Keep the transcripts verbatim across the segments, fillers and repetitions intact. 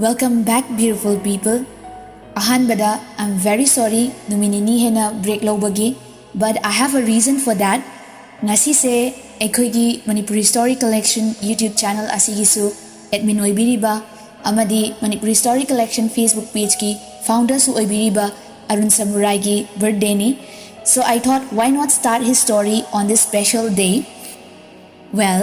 Welcome back, beautiful people. ꯑꯍꯥꯟꯕꯗ, I'm very sorry ꯅꯨꯃꯤꯠ ꯅꯤꯅꯤ ꯍꯦꯟꯅ break ꯂꯧꯕꯒꯤ, but I have a reason for that. ꯉꯁꯤꯁꯦ ꯑꯩꯈꯣꯏꯒꯤ Manipuri Story Collection YouTube channel ꯑꯁꯤꯒꯤꯁꯨ admin ꯑꯣꯏꯕꯤꯔꯤꯕ ꯑꯃꯗꯤ Manipuri Story Collection Facebook pageꯀꯤ founderꯁꯨ ꯑꯣꯏꯕꯤꯔꯤꯕ Arun ꯁꯃꯨꯔꯥꯏꯒꯤ birthdayꯅꯤ. So I thought, why not start his story on this special day? Well,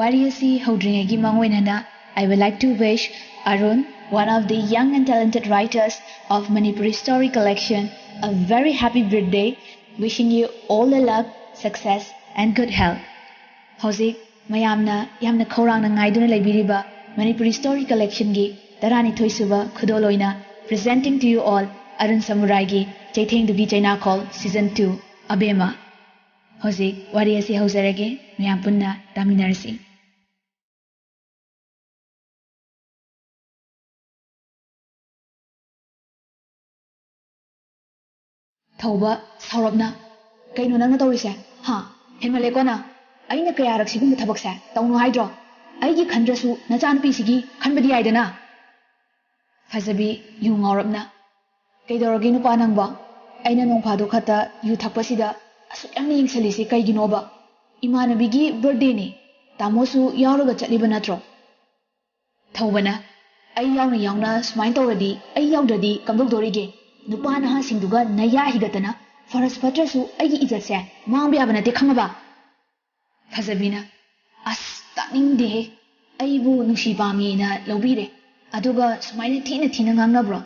ꯋꯥꯔꯤ ꯑꯁꯤ ꯍꯧꯗ꯭ꯔꯤꯉꯩꯒꯤ ꯃꯥꯡꯑꯣꯏꯅꯅ, I would like to wish Arun, one of the young and talented writers of Manipuri Story Collection, a very happy birthday, wishing you all the luck, success and good health. ꯍꯧꯖꯤꯛ ꯃꯌꯥꯝꯅ ꯌꯥꯝꯅ ꯈꯧꯔꯥꯡꯅ ꯉꯥꯏꯗꯨꯅ ꯂꯩꯕꯤꯔꯤꯕ Manipuri Story Collectionꯒꯤ ꯇꯔꯥꯅꯤꯊꯣꯏ ꯁꯨꯕ ꯈꯨꯗꯣꯜ ꯑꯣꯏꯅ presenting to you all Arun ꯁꯃꯨꯔꯥꯏꯒꯤ ꯆꯩꯊꯦꯡꯗꯨꯒꯤ ꯆꯩꯅꯥꯈꯣꯜ season two, ꯑꯕꯦꯝꯃ꯫ ꯍꯧꯖꯤꯛ ꯋꯥꯔꯤ ꯑꯁꯤ ꯍꯧꯖꯔꯒꯦ, ꯃꯌꯥꯝ ꯄꯨꯟꯅ ꯇꯥꯃꯤꯟꯅꯔꯁꯤ꯫ ꯊꯧꯕ ꯁꯥꯎꯔꯞꯅ, "ꯀꯩꯅꯣ ꯅꯪꯅ ꯇꯧꯔꯤꯁꯦ? ꯍꯥ? ꯍꯦꯟꯃꯜꯂꯦꯀꯣ ꯅꯪ꯫ ꯑꯩꯅ ꯀꯌꯥꯔꯛ ꯁꯤꯒꯨꯝꯕ ꯊꯕꯛꯁꯦ ꯇꯧꯅꯨ ꯍꯥꯏꯗ꯭ꯔꯣ? ꯑꯩꯒꯤ ꯈꯟꯗ꯭ꯔꯁꯨ ꯅꯆꯥꯅꯨꯄꯤꯁꯤꯒꯤ ꯈꯟꯕꯗꯤ ꯌꯥꯏꯗꯅ?" ꯐꯖꯕꯤ ꯌꯨ ꯉꯥꯎꯔꯞꯅ, "ꯀꯩꯗꯧꯔꯒꯦ ꯅꯨꯄꯥ ꯅꯪꯕꯣ? ꯑꯩꯅ ꯅꯣꯡ ꯐꯥꯗꯣꯛ ꯈꯛꯇ ꯌꯨ ꯊꯛꯄꯁꯤꯗ ꯑꯁꯨꯛ ꯌꯥꯝꯅ ꯌꯦꯡꯁꯜꯂꯤꯁꯤ ꯀꯩꯒꯤꯅꯣꯕ? ꯏꯃꯥꯟꯅꯕꯤꯒꯤ birthdayꯅꯤ, ꯇꯥꯃꯣꯁꯨ ꯌꯥꯎꯔꯒ ꯆꯠꯂꯤꯕ ꯅꯠꯇ꯭ꯔꯣ?" ꯊꯧꯕꯅ, "ꯑꯩ ꯌꯥꯎꯅ ꯌꯥꯎꯅ ꯁꯨꯃꯥꯏꯅ ꯇꯧꯔꯗꯤ ꯑꯩ ꯌꯥꯎꯗ꯭ꯔꯗꯤ ꯀꯝꯗꯧꯗꯣꯔꯤꯒꯦ? ꯅꯨꯄꯥ ꯅꯍꯥꯁꯤꯡꯗꯨꯒ ꯅꯌꯥ ꯍꯤꯒꯠꯇꯅ ꯐꯔꯁ ꯐꯠꯇ꯭ꯔꯁꯨ ꯑꯩꯒꯤ ꯏꯖꯠꯁꯦ ꯃꯥꯡꯕ ꯌꯥꯕ ꯅꯠꯇꯦ, ꯈꯪꯉꯕ?" ꯐꯖꯕꯤꯅ, "ꯑꯁ, ꯇꯥꯅꯤꯡꯗꯦꯍꯦ꯫ ꯑꯩꯕꯨ ꯅꯨꯡꯁꯤ ꯄꯥꯝꯃꯤꯅ ꯂꯧꯕꯤꯔꯦ, ꯑꯗꯨꯒ ꯁꯨꯃꯥꯏꯅ ꯊꯤꯅ ꯊꯤꯅ ꯉꯥꯡꯅꯕ꯭ꯔꯣ?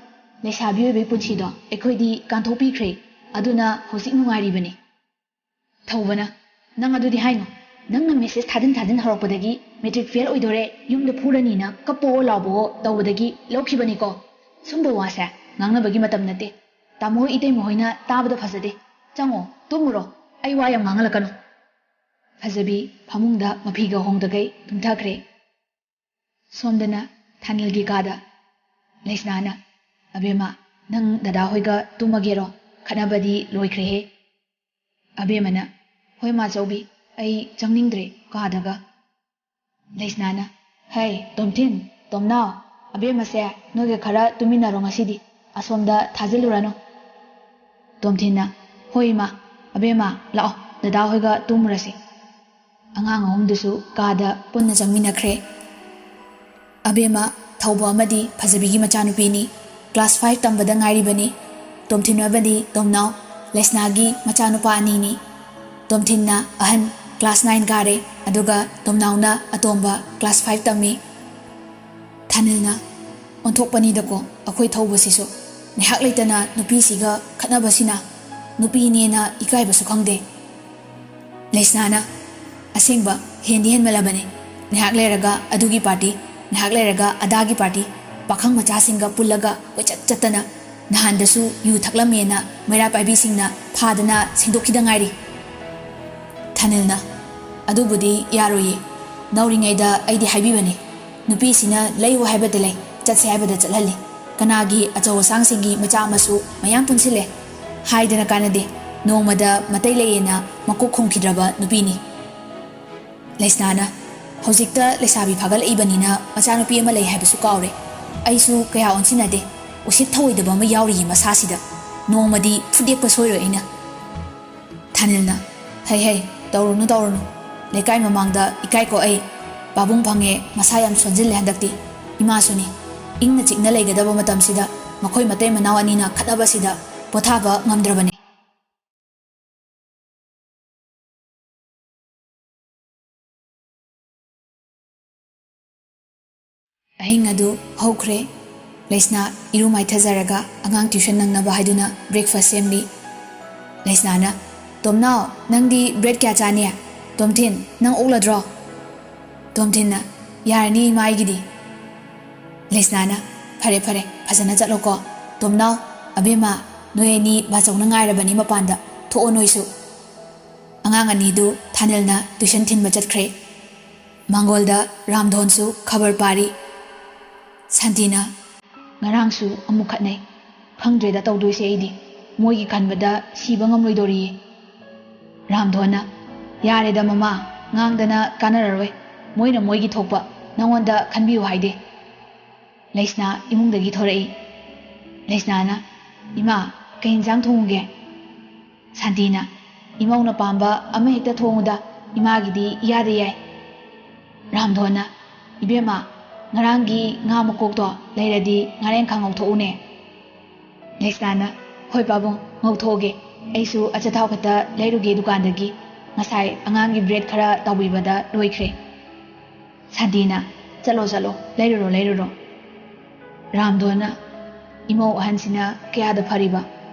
ꯂꯩꯁꯥꯕꯤ ꯑꯣꯏꯕꯒꯤ ꯄꯨꯟꯁꯤꯗꯣ ꯑꯩꯈꯣꯏꯗꯤ ꯀꯥꯟꯊꯣꯛꯄꯤꯈ꯭ꯔꯦ, ꯑꯗꯨꯅ ꯍꯧꯖꯤꯛ ꯅꯨꯡꯉꯥꯏꯔꯤꯕꯅꯤ꯫" ꯊꯧꯕꯅ, "ꯅꯪ ꯑꯗꯨꯗꯤ ꯍꯥꯏꯅꯨ꯫ ꯅꯪꯅ message ꯊꯥꯖꯤꯟ ꯊꯥꯖꯤꯟ ꯍꯧꯔꯛꯄꯗꯒꯤ matric fail ꯑꯣꯏꯗꯣꯔꯦ, ꯌꯨꯝꯗ ꯐꯨꯔꯅꯤꯅ ꯀꯞꯄꯣ ꯂꯥꯎꯕꯣ ꯇꯧꯕꯗꯒꯤ ꯂꯧꯈꯤꯕꯅꯤꯀꯣ꯫ ꯁꯨꯝꯕ ꯋꯥꯁꯦ ꯉꯥꯡꯅꯕꯒꯤ ꯃꯇꯝ ꯅꯠꯇꯦ꯫ ꯇꯥꯃꯣ ꯍꯣꯏ ꯏꯇꯩꯃ ꯍꯣꯏꯅ ꯇꯥꯕꯗ ꯐꯖꯗꯦ꯫ ꯆꯪꯉꯣ, ꯇꯨꯝꯃꯨꯔꯣ꯫ ꯑꯩ ꯋꯥ ꯌꯥꯝ ꯉꯥꯡꯍꯜꯂꯛꯀꯅꯨ꯫" ꯐꯖꯕꯤ ꯐꯃꯨꯡꯗ ꯃꯐꯤꯒ ꯍꯣꯡꯗꯈꯩ ꯇꯨꯝꯊꯈ꯭ꯔꯦ꯫ ꯁꯣꯝꯗꯅ ꯊꯥꯅꯤꯜꯒꯤ ꯀꯥꯗ ꯂꯩꯁꯅꯥꯅ, "ꯑꯕꯦꯝꯃ, ꯅꯪ ꯗꯗꯥ ꯍꯣꯏꯒ ꯇꯨꯝꯃꯒꯦꯔꯣ? ꯈꯠꯅꯕꯗꯤ ꯂꯣꯏꯈ꯭ꯔꯦꯍꯦ꯫" ꯑꯕꯦꯝꯃꯅ, "ꯍꯣꯏ ꯃꯥꯆꯧꯕꯤ, ꯑꯩ ꯆꯪꯅꯤꯡꯗ꯭ꯔꯦ ꯀꯥꯗꯒ꯫" ꯂꯩꯁꯅꯥꯅ, "ꯍꯩ, ꯇꯣꯝꯊꯤꯟ, ꯇꯣꯝꯅꯥꯎ, ꯑꯕꯦꯝꯃꯁꯦ ꯅꯣꯏꯒ ꯈꯔ ꯇꯨꯃꯤꯟꯅꯔꯣ ꯉꯁꯤꯗꯤ, ꯑꯁꯣꯝꯗ ꯊꯥꯖꯤꯜꯂꯨꯔꯅꯨ꯫ ꯇꯣꯝꯊꯤꯟꯅ, "ꯍꯣꯏ ꯏꯃꯥ, ꯑꯕꯦꯝꯃ ꯂꯥꯛꯑꯣ, ꯗꯗꯥ ꯍꯣꯏꯒ ꯇꯨꯝꯃꯨꯔꯁꯤ꯫" ꯑꯉꯥꯡ ꯑꯍꯨꯝꯗꯨꯁꯨ ꯀꯥꯗ ꯄꯨꯟꯅ ꯆꯪꯃꯤꯟꯅꯈ꯭ꯔꯦ꯫ ꯑꯕꯦꯝꯃ ꯊꯧꯕ ꯑꯃꯗꯤ ꯐꯖꯕꯤꯒꯤ ꯃꯆꯥꯅꯨꯄꯤꯅꯤ꯫ ꯀ꯭ꯂꯥꯁ ꯐꯥꯏꯚ ꯇꯝꯕꯗ ꯉꯥꯏꯔꯤꯕꯅꯤ꯫ ꯇꯣꯝꯊꯤꯟ ꯑꯃꯗꯤ ꯇꯣꯝꯅꯥꯎ ꯂꯩꯁꯅꯥꯒꯤ ꯃꯆꯥꯅꯨꯄꯥ ꯑꯅꯤꯅꯤ꯫ ꯇꯣꯝꯊꯤꯟꯅ ꯑꯍꯟ, ꯀ꯭ꯂꯥꯁ ꯅꯥꯏꯟ ꯀꯥꯔꯦ, ꯑꯗꯨꯒ ꯇꯣꯝꯅꯥꯎꯅ ꯑꯇꯣꯝꯕ, ꯀ꯭ꯂꯥꯁ ꯐꯥꯏꯚ ꯇꯝꯃꯤ꯫ ꯊꯥꯅꯤꯜꯅ, "ꯑꯣꯟꯊꯣꯛꯄꯅꯤꯗꯀꯣ ꯑꯩꯈꯣꯏ ꯊꯧꯕꯁꯤꯁꯨ꯫ ꯉꯥꯏꯍꯥꯛ ꯂꯩꯇꯅ ꯅꯨꯄꯤꯁꯤꯒ ꯈꯠꯅꯕꯁꯤꯅ, ꯅꯨꯄꯤꯅꯦꯅ ꯏꯀꯥꯏꯕꯁꯨ ꯈꯪꯗꯦ꯫" ꯂꯩꯁꯅꯥꯅ, "ꯑꯁꯦꯡꯕ ꯍꯦꯟꯗꯤ ꯍꯦꯟꯃꯜꯂꯕꯅꯦ꯫ ꯉꯥꯏꯍꯥꯛ ꯂꯩꯔꯒ ꯑꯗꯨꯒꯤ ꯄꯥꯔꯇꯤ, ꯉꯥꯏꯍꯥꯛ ꯂꯩꯔꯒ ꯑꯗꯥꯒꯤ ꯄꯥꯔꯇꯤ, ꯄꯥꯈꯪ ꯃꯆꯥꯁꯤꯡꯒ ꯄꯨꯜꯂꯒ ꯀꯣꯏꯆꯠ ꯆꯠꯇꯅ, ꯅꯍꯥꯟꯗꯁꯨ ꯌꯨ ꯊꯛꯂꯝꯃꯦꯅ ꯃꯩꯔꯥ ꯄꯥꯏꯕꯤꯁꯤꯡꯅ ꯐꯥꯗꯅ ꯁꯦꯡꯗꯣꯛꯈꯤꯗ ꯉꯥꯏꯔꯤ꯫" ꯊꯥꯅꯤꯜꯅ, "ꯑꯗꯨꯕꯨꯗꯤ ꯌꯥꯔꯣꯏꯌꯦ꯫ ꯅꯧꯔꯤꯉꯩꯗ ꯑꯩꯗꯤ ꯍꯥꯏꯕꯤꯕꯅꯦ, ꯅꯨꯄꯤꯁꯤꯅ ꯂꯩꯌꯨ ꯍꯥꯏꯕꯗ ꯂꯩ, ꯆꯠꯁꯦ ꯍꯥꯏꯕꯗ ꯆꯠꯍꯜꯂꯤ꯫ ꯀꯅꯥꯒꯤ ꯑꯆꯧ ꯑꯁꯥꯡꯁꯤꯡꯒꯤ ꯃꯆꯥ ꯃꯁꯨ ꯃꯌꯥꯝ ꯄꯨꯟꯁꯤꯜꯂꯦ? ꯍꯥꯏꯗꯅ ꯀꯥꯟꯅꯗꯦ꯫ ꯅꯣꯡꯃꯗ ꯃꯇꯩ ꯂꯩꯌꯦꯅ ꯃꯀꯣꯛ ꯈꯨꯝꯈꯤꯗ꯭ꯔꯕ ꯅꯨꯄꯤꯅꯤ꯫" ꯂꯩꯁꯅꯥꯅ, "ꯍꯧꯖꯤꯛꯇ ꯂꯩꯁꯥꯕꯤ ꯐꯥꯒꯠꯂꯛꯏꯕꯅꯤꯅ ꯃꯆꯥꯅꯨꯄꯤ ꯑꯃ ꯂꯩ ꯍꯥꯏꯕꯁꯨ ꯀꯥꯎꯔꯦ꯫ ꯑꯩꯁꯨ ꯀꯌꯥ ꯑꯣꯟꯁꯤꯟꯅꯗꯦ꯫ ꯎꯁꯤꯠ ꯊꯑꯣꯏꯗꯕ ꯑꯃ ꯌꯥꯎꯔꯤꯌꯦ ꯃꯁꯥꯁꯤꯗ꯫ ꯅꯣꯡꯃꯗꯤ ꯐꯨꯗꯦꯛꯄ ꯁꯣꯏꯔꯣꯏ ꯑꯩꯅ꯫" ꯊꯥꯅꯤꯜꯅ, "ꯍꯩ ꯍꯩ, ꯇꯧꯔꯨꯅꯨ ꯇꯧꯔꯨꯅꯨ꯫ ꯂꯩꯀꯥꯏ ꯃꯃꯥꯡꯗ ꯏꯀꯥꯏ ꯀꯣꯛꯑꯩ꯫ ꯄꯥꯕꯨꯡ ꯐꯪꯉꯦ, ꯃꯁꯥ ꯌꯥꯝ ꯁꯣꯟꯖꯤꯜꯂꯦ ꯍꯟꯗꯛꯇꯤ꯫ ꯏꯃꯥꯁꯨꯅꯤ꯫ ꯏꯪꯅ ꯆꯤꯛꯅ ꯂꯩꯒꯗꯕ ꯃꯇꯝꯁꯤꯗ ꯃꯈꯣꯏ ꯃꯇꯩ ꯃꯅꯥꯎ ꯑꯅꯤꯅ ꯈꯠꯅꯕꯁꯤꯗ ꯄꯣꯊꯥꯕ ꯉꯝꯗ꯭ꯔꯕꯅꯤ꯫" ꯑꯍꯤꯡ ꯑꯗꯨ ꯍꯧꯈ꯭ꯔꯦ꯫ ꯂꯩꯁꯅꯥ ꯏꯔꯨ ꯃꯥꯏꯊꯖꯔꯒ ꯑꯉꯥꯡ ꯇ꯭ꯌꯨꯁꯟ ꯅꯪꯅꯕ ꯍꯥꯏꯗꯨꯅ ꯕ꯭ꯔꯦꯛꯐꯥꯁ ꯁꯦꯝꯂꯤ꯫ ꯂꯩꯁꯅꯥꯅ, "ꯇꯣꯝꯅꯥꯎ, ꯅꯪꯗꯤ ꯕ꯭ꯔꯦꯗ ꯀꯌꯥ ꯆꯥꯅꯤ? ꯇꯣꯝꯊꯤꯟ, ꯅꯪ ꯑꯣꯛꯂꯗ꯭ꯔꯣ?" ꯇꯣꯝꯊꯤꯟꯅ, "ꯌꯥꯔꯅꯤ ꯏꯃꯥ ꯑꯩꯒꯤꯗꯤ꯫" ꯂꯩꯁꯅꯥꯅ, "ꯐꯔꯦ ꯐꯔꯦ, ꯐꯖꯅ ꯆꯠꯂꯣꯀꯣ꯫ ꯇꯣꯝꯅꯥꯎ, ꯑꯕꯦꯝꯃ, ꯅꯣꯏ ꯑꯅꯤ ꯕꯥꯆꯧꯅ ꯉꯥꯏꯔꯕꯅꯤ ꯃꯄꯥꯟꯗ, ꯊꯣꯛꯑꯣ ꯅꯣꯏꯁꯨ꯫" ꯑꯉꯥꯡ ꯑꯅꯤꯗꯨ ꯊꯥꯅꯤꯜꯅ ꯇ꯭ꯌꯨꯁꯟ ꯊꯤꯟꯕ ꯆꯠꯈ꯭ꯔꯦ꯫ ꯃꯥꯡꯒꯣꯜꯗ ꯔꯥꯝꯙꯣꯟꯁꯨ ꯈꯕꯔ ꯄꯥꯔꯤ꯫ ꯁꯥꯟꯇꯤꯅ, "ꯉꯔꯥꯡꯁꯨ ꯑꯃꯨꯛ ꯈꯠꯅꯩ꯫ ꯈꯪꯗ꯭ꯔꯦꯗ ꯇꯧꯗꯣꯏꯁꯦ ꯑꯩꯗꯤ꯫ ꯃꯣꯏꯒꯤ ꯈꯟꯕꯗ ꯁꯤꯕ ꯉꯝꯂꯣꯏꯗꯣꯔꯤꯌꯦ꯫" ꯔꯥꯝꯙꯣꯟꯅ, "ꯌꯥꯔꯦꯗ ꯃꯃꯥ, ꯉꯥꯡꯗꯅ ꯀꯥꯟꯅꯔꯔꯣꯏ꯫ ꯃꯣꯏꯅ ꯃꯣꯏꯒꯤ ꯊꯣꯛꯄ, ꯅꯉꯣꯟꯗ ꯈꯟꯕꯤꯌꯨ ꯍꯥꯏꯗꯦ꯫" ꯂꯩꯁꯅꯥ ꯏꯃꯨꯡꯗꯒꯤ ꯊꯣꯔꯛꯏ꯫ ꯂꯩꯁꯅꯥꯅ, "ꯏꯃꯥ, ꯀꯩ ꯏꯟꯁꯥꯡ ꯊꯣꯡꯉꯨꯒꯦ?" ꯁꯥꯟꯇꯤꯅ, "ꯏꯃꯧꯅ ꯄꯥꯝꯕ ꯑꯃ ꯍꯦꯛꯇ ꯊꯣꯡꯉꯨꯗ, ꯏꯃꯥꯒꯤꯗꯤ ꯏꯌꯥꯗ ꯌꯥꯏ꯫" ꯔꯥꯝꯙꯣꯟꯅ, "ꯏꯕꯦꯝꯃ, ꯉꯔꯥꯡꯒꯤ ꯉꯥ ꯃꯀꯣꯛꯇꯣ ꯂꯩꯔꯗꯤ ꯉꯥꯔꯦꯟꯈꯥ ꯉꯧꯊꯣꯛꯎꯅꯦ꯫" ꯂꯩꯁꯅꯥꯅ, "ꯍꯣꯏ ꯄꯥꯕꯨꯡ, ꯉꯧꯊꯣꯛꯑꯒꯦ꯫ ꯑꯩꯁꯨ ꯑꯆꯥꯊꯥꯎ ꯈꯛꯇ ꯂꯩꯔꯨꯒꯦ ꯗꯨꯀꯥꯟꯗꯒꯤ꯫ ꯉꯁꯥꯏ ꯑꯉꯥꯡꯒꯤ ꯕ꯭ꯔꯦꯗ ꯈꯔ ꯇꯥꯎꯕꯤꯕꯗ ꯂꯣꯏꯈ꯭ꯔꯦ꯫" ꯁꯥꯟꯇꯤꯅ, "ꯆꯠꯂꯣ, ꯆꯠꯂꯣ, ꯂꯩꯔꯨꯔꯣ, ꯂꯩꯔꯨꯔꯣ꯫" ꯔꯥꯝꯙꯣꯟꯅ, "ꯏꯃꯧ ꯑꯍꯟꯁꯤꯅ ꯀꯌꯥꯗ ꯐꯔꯤꯕ!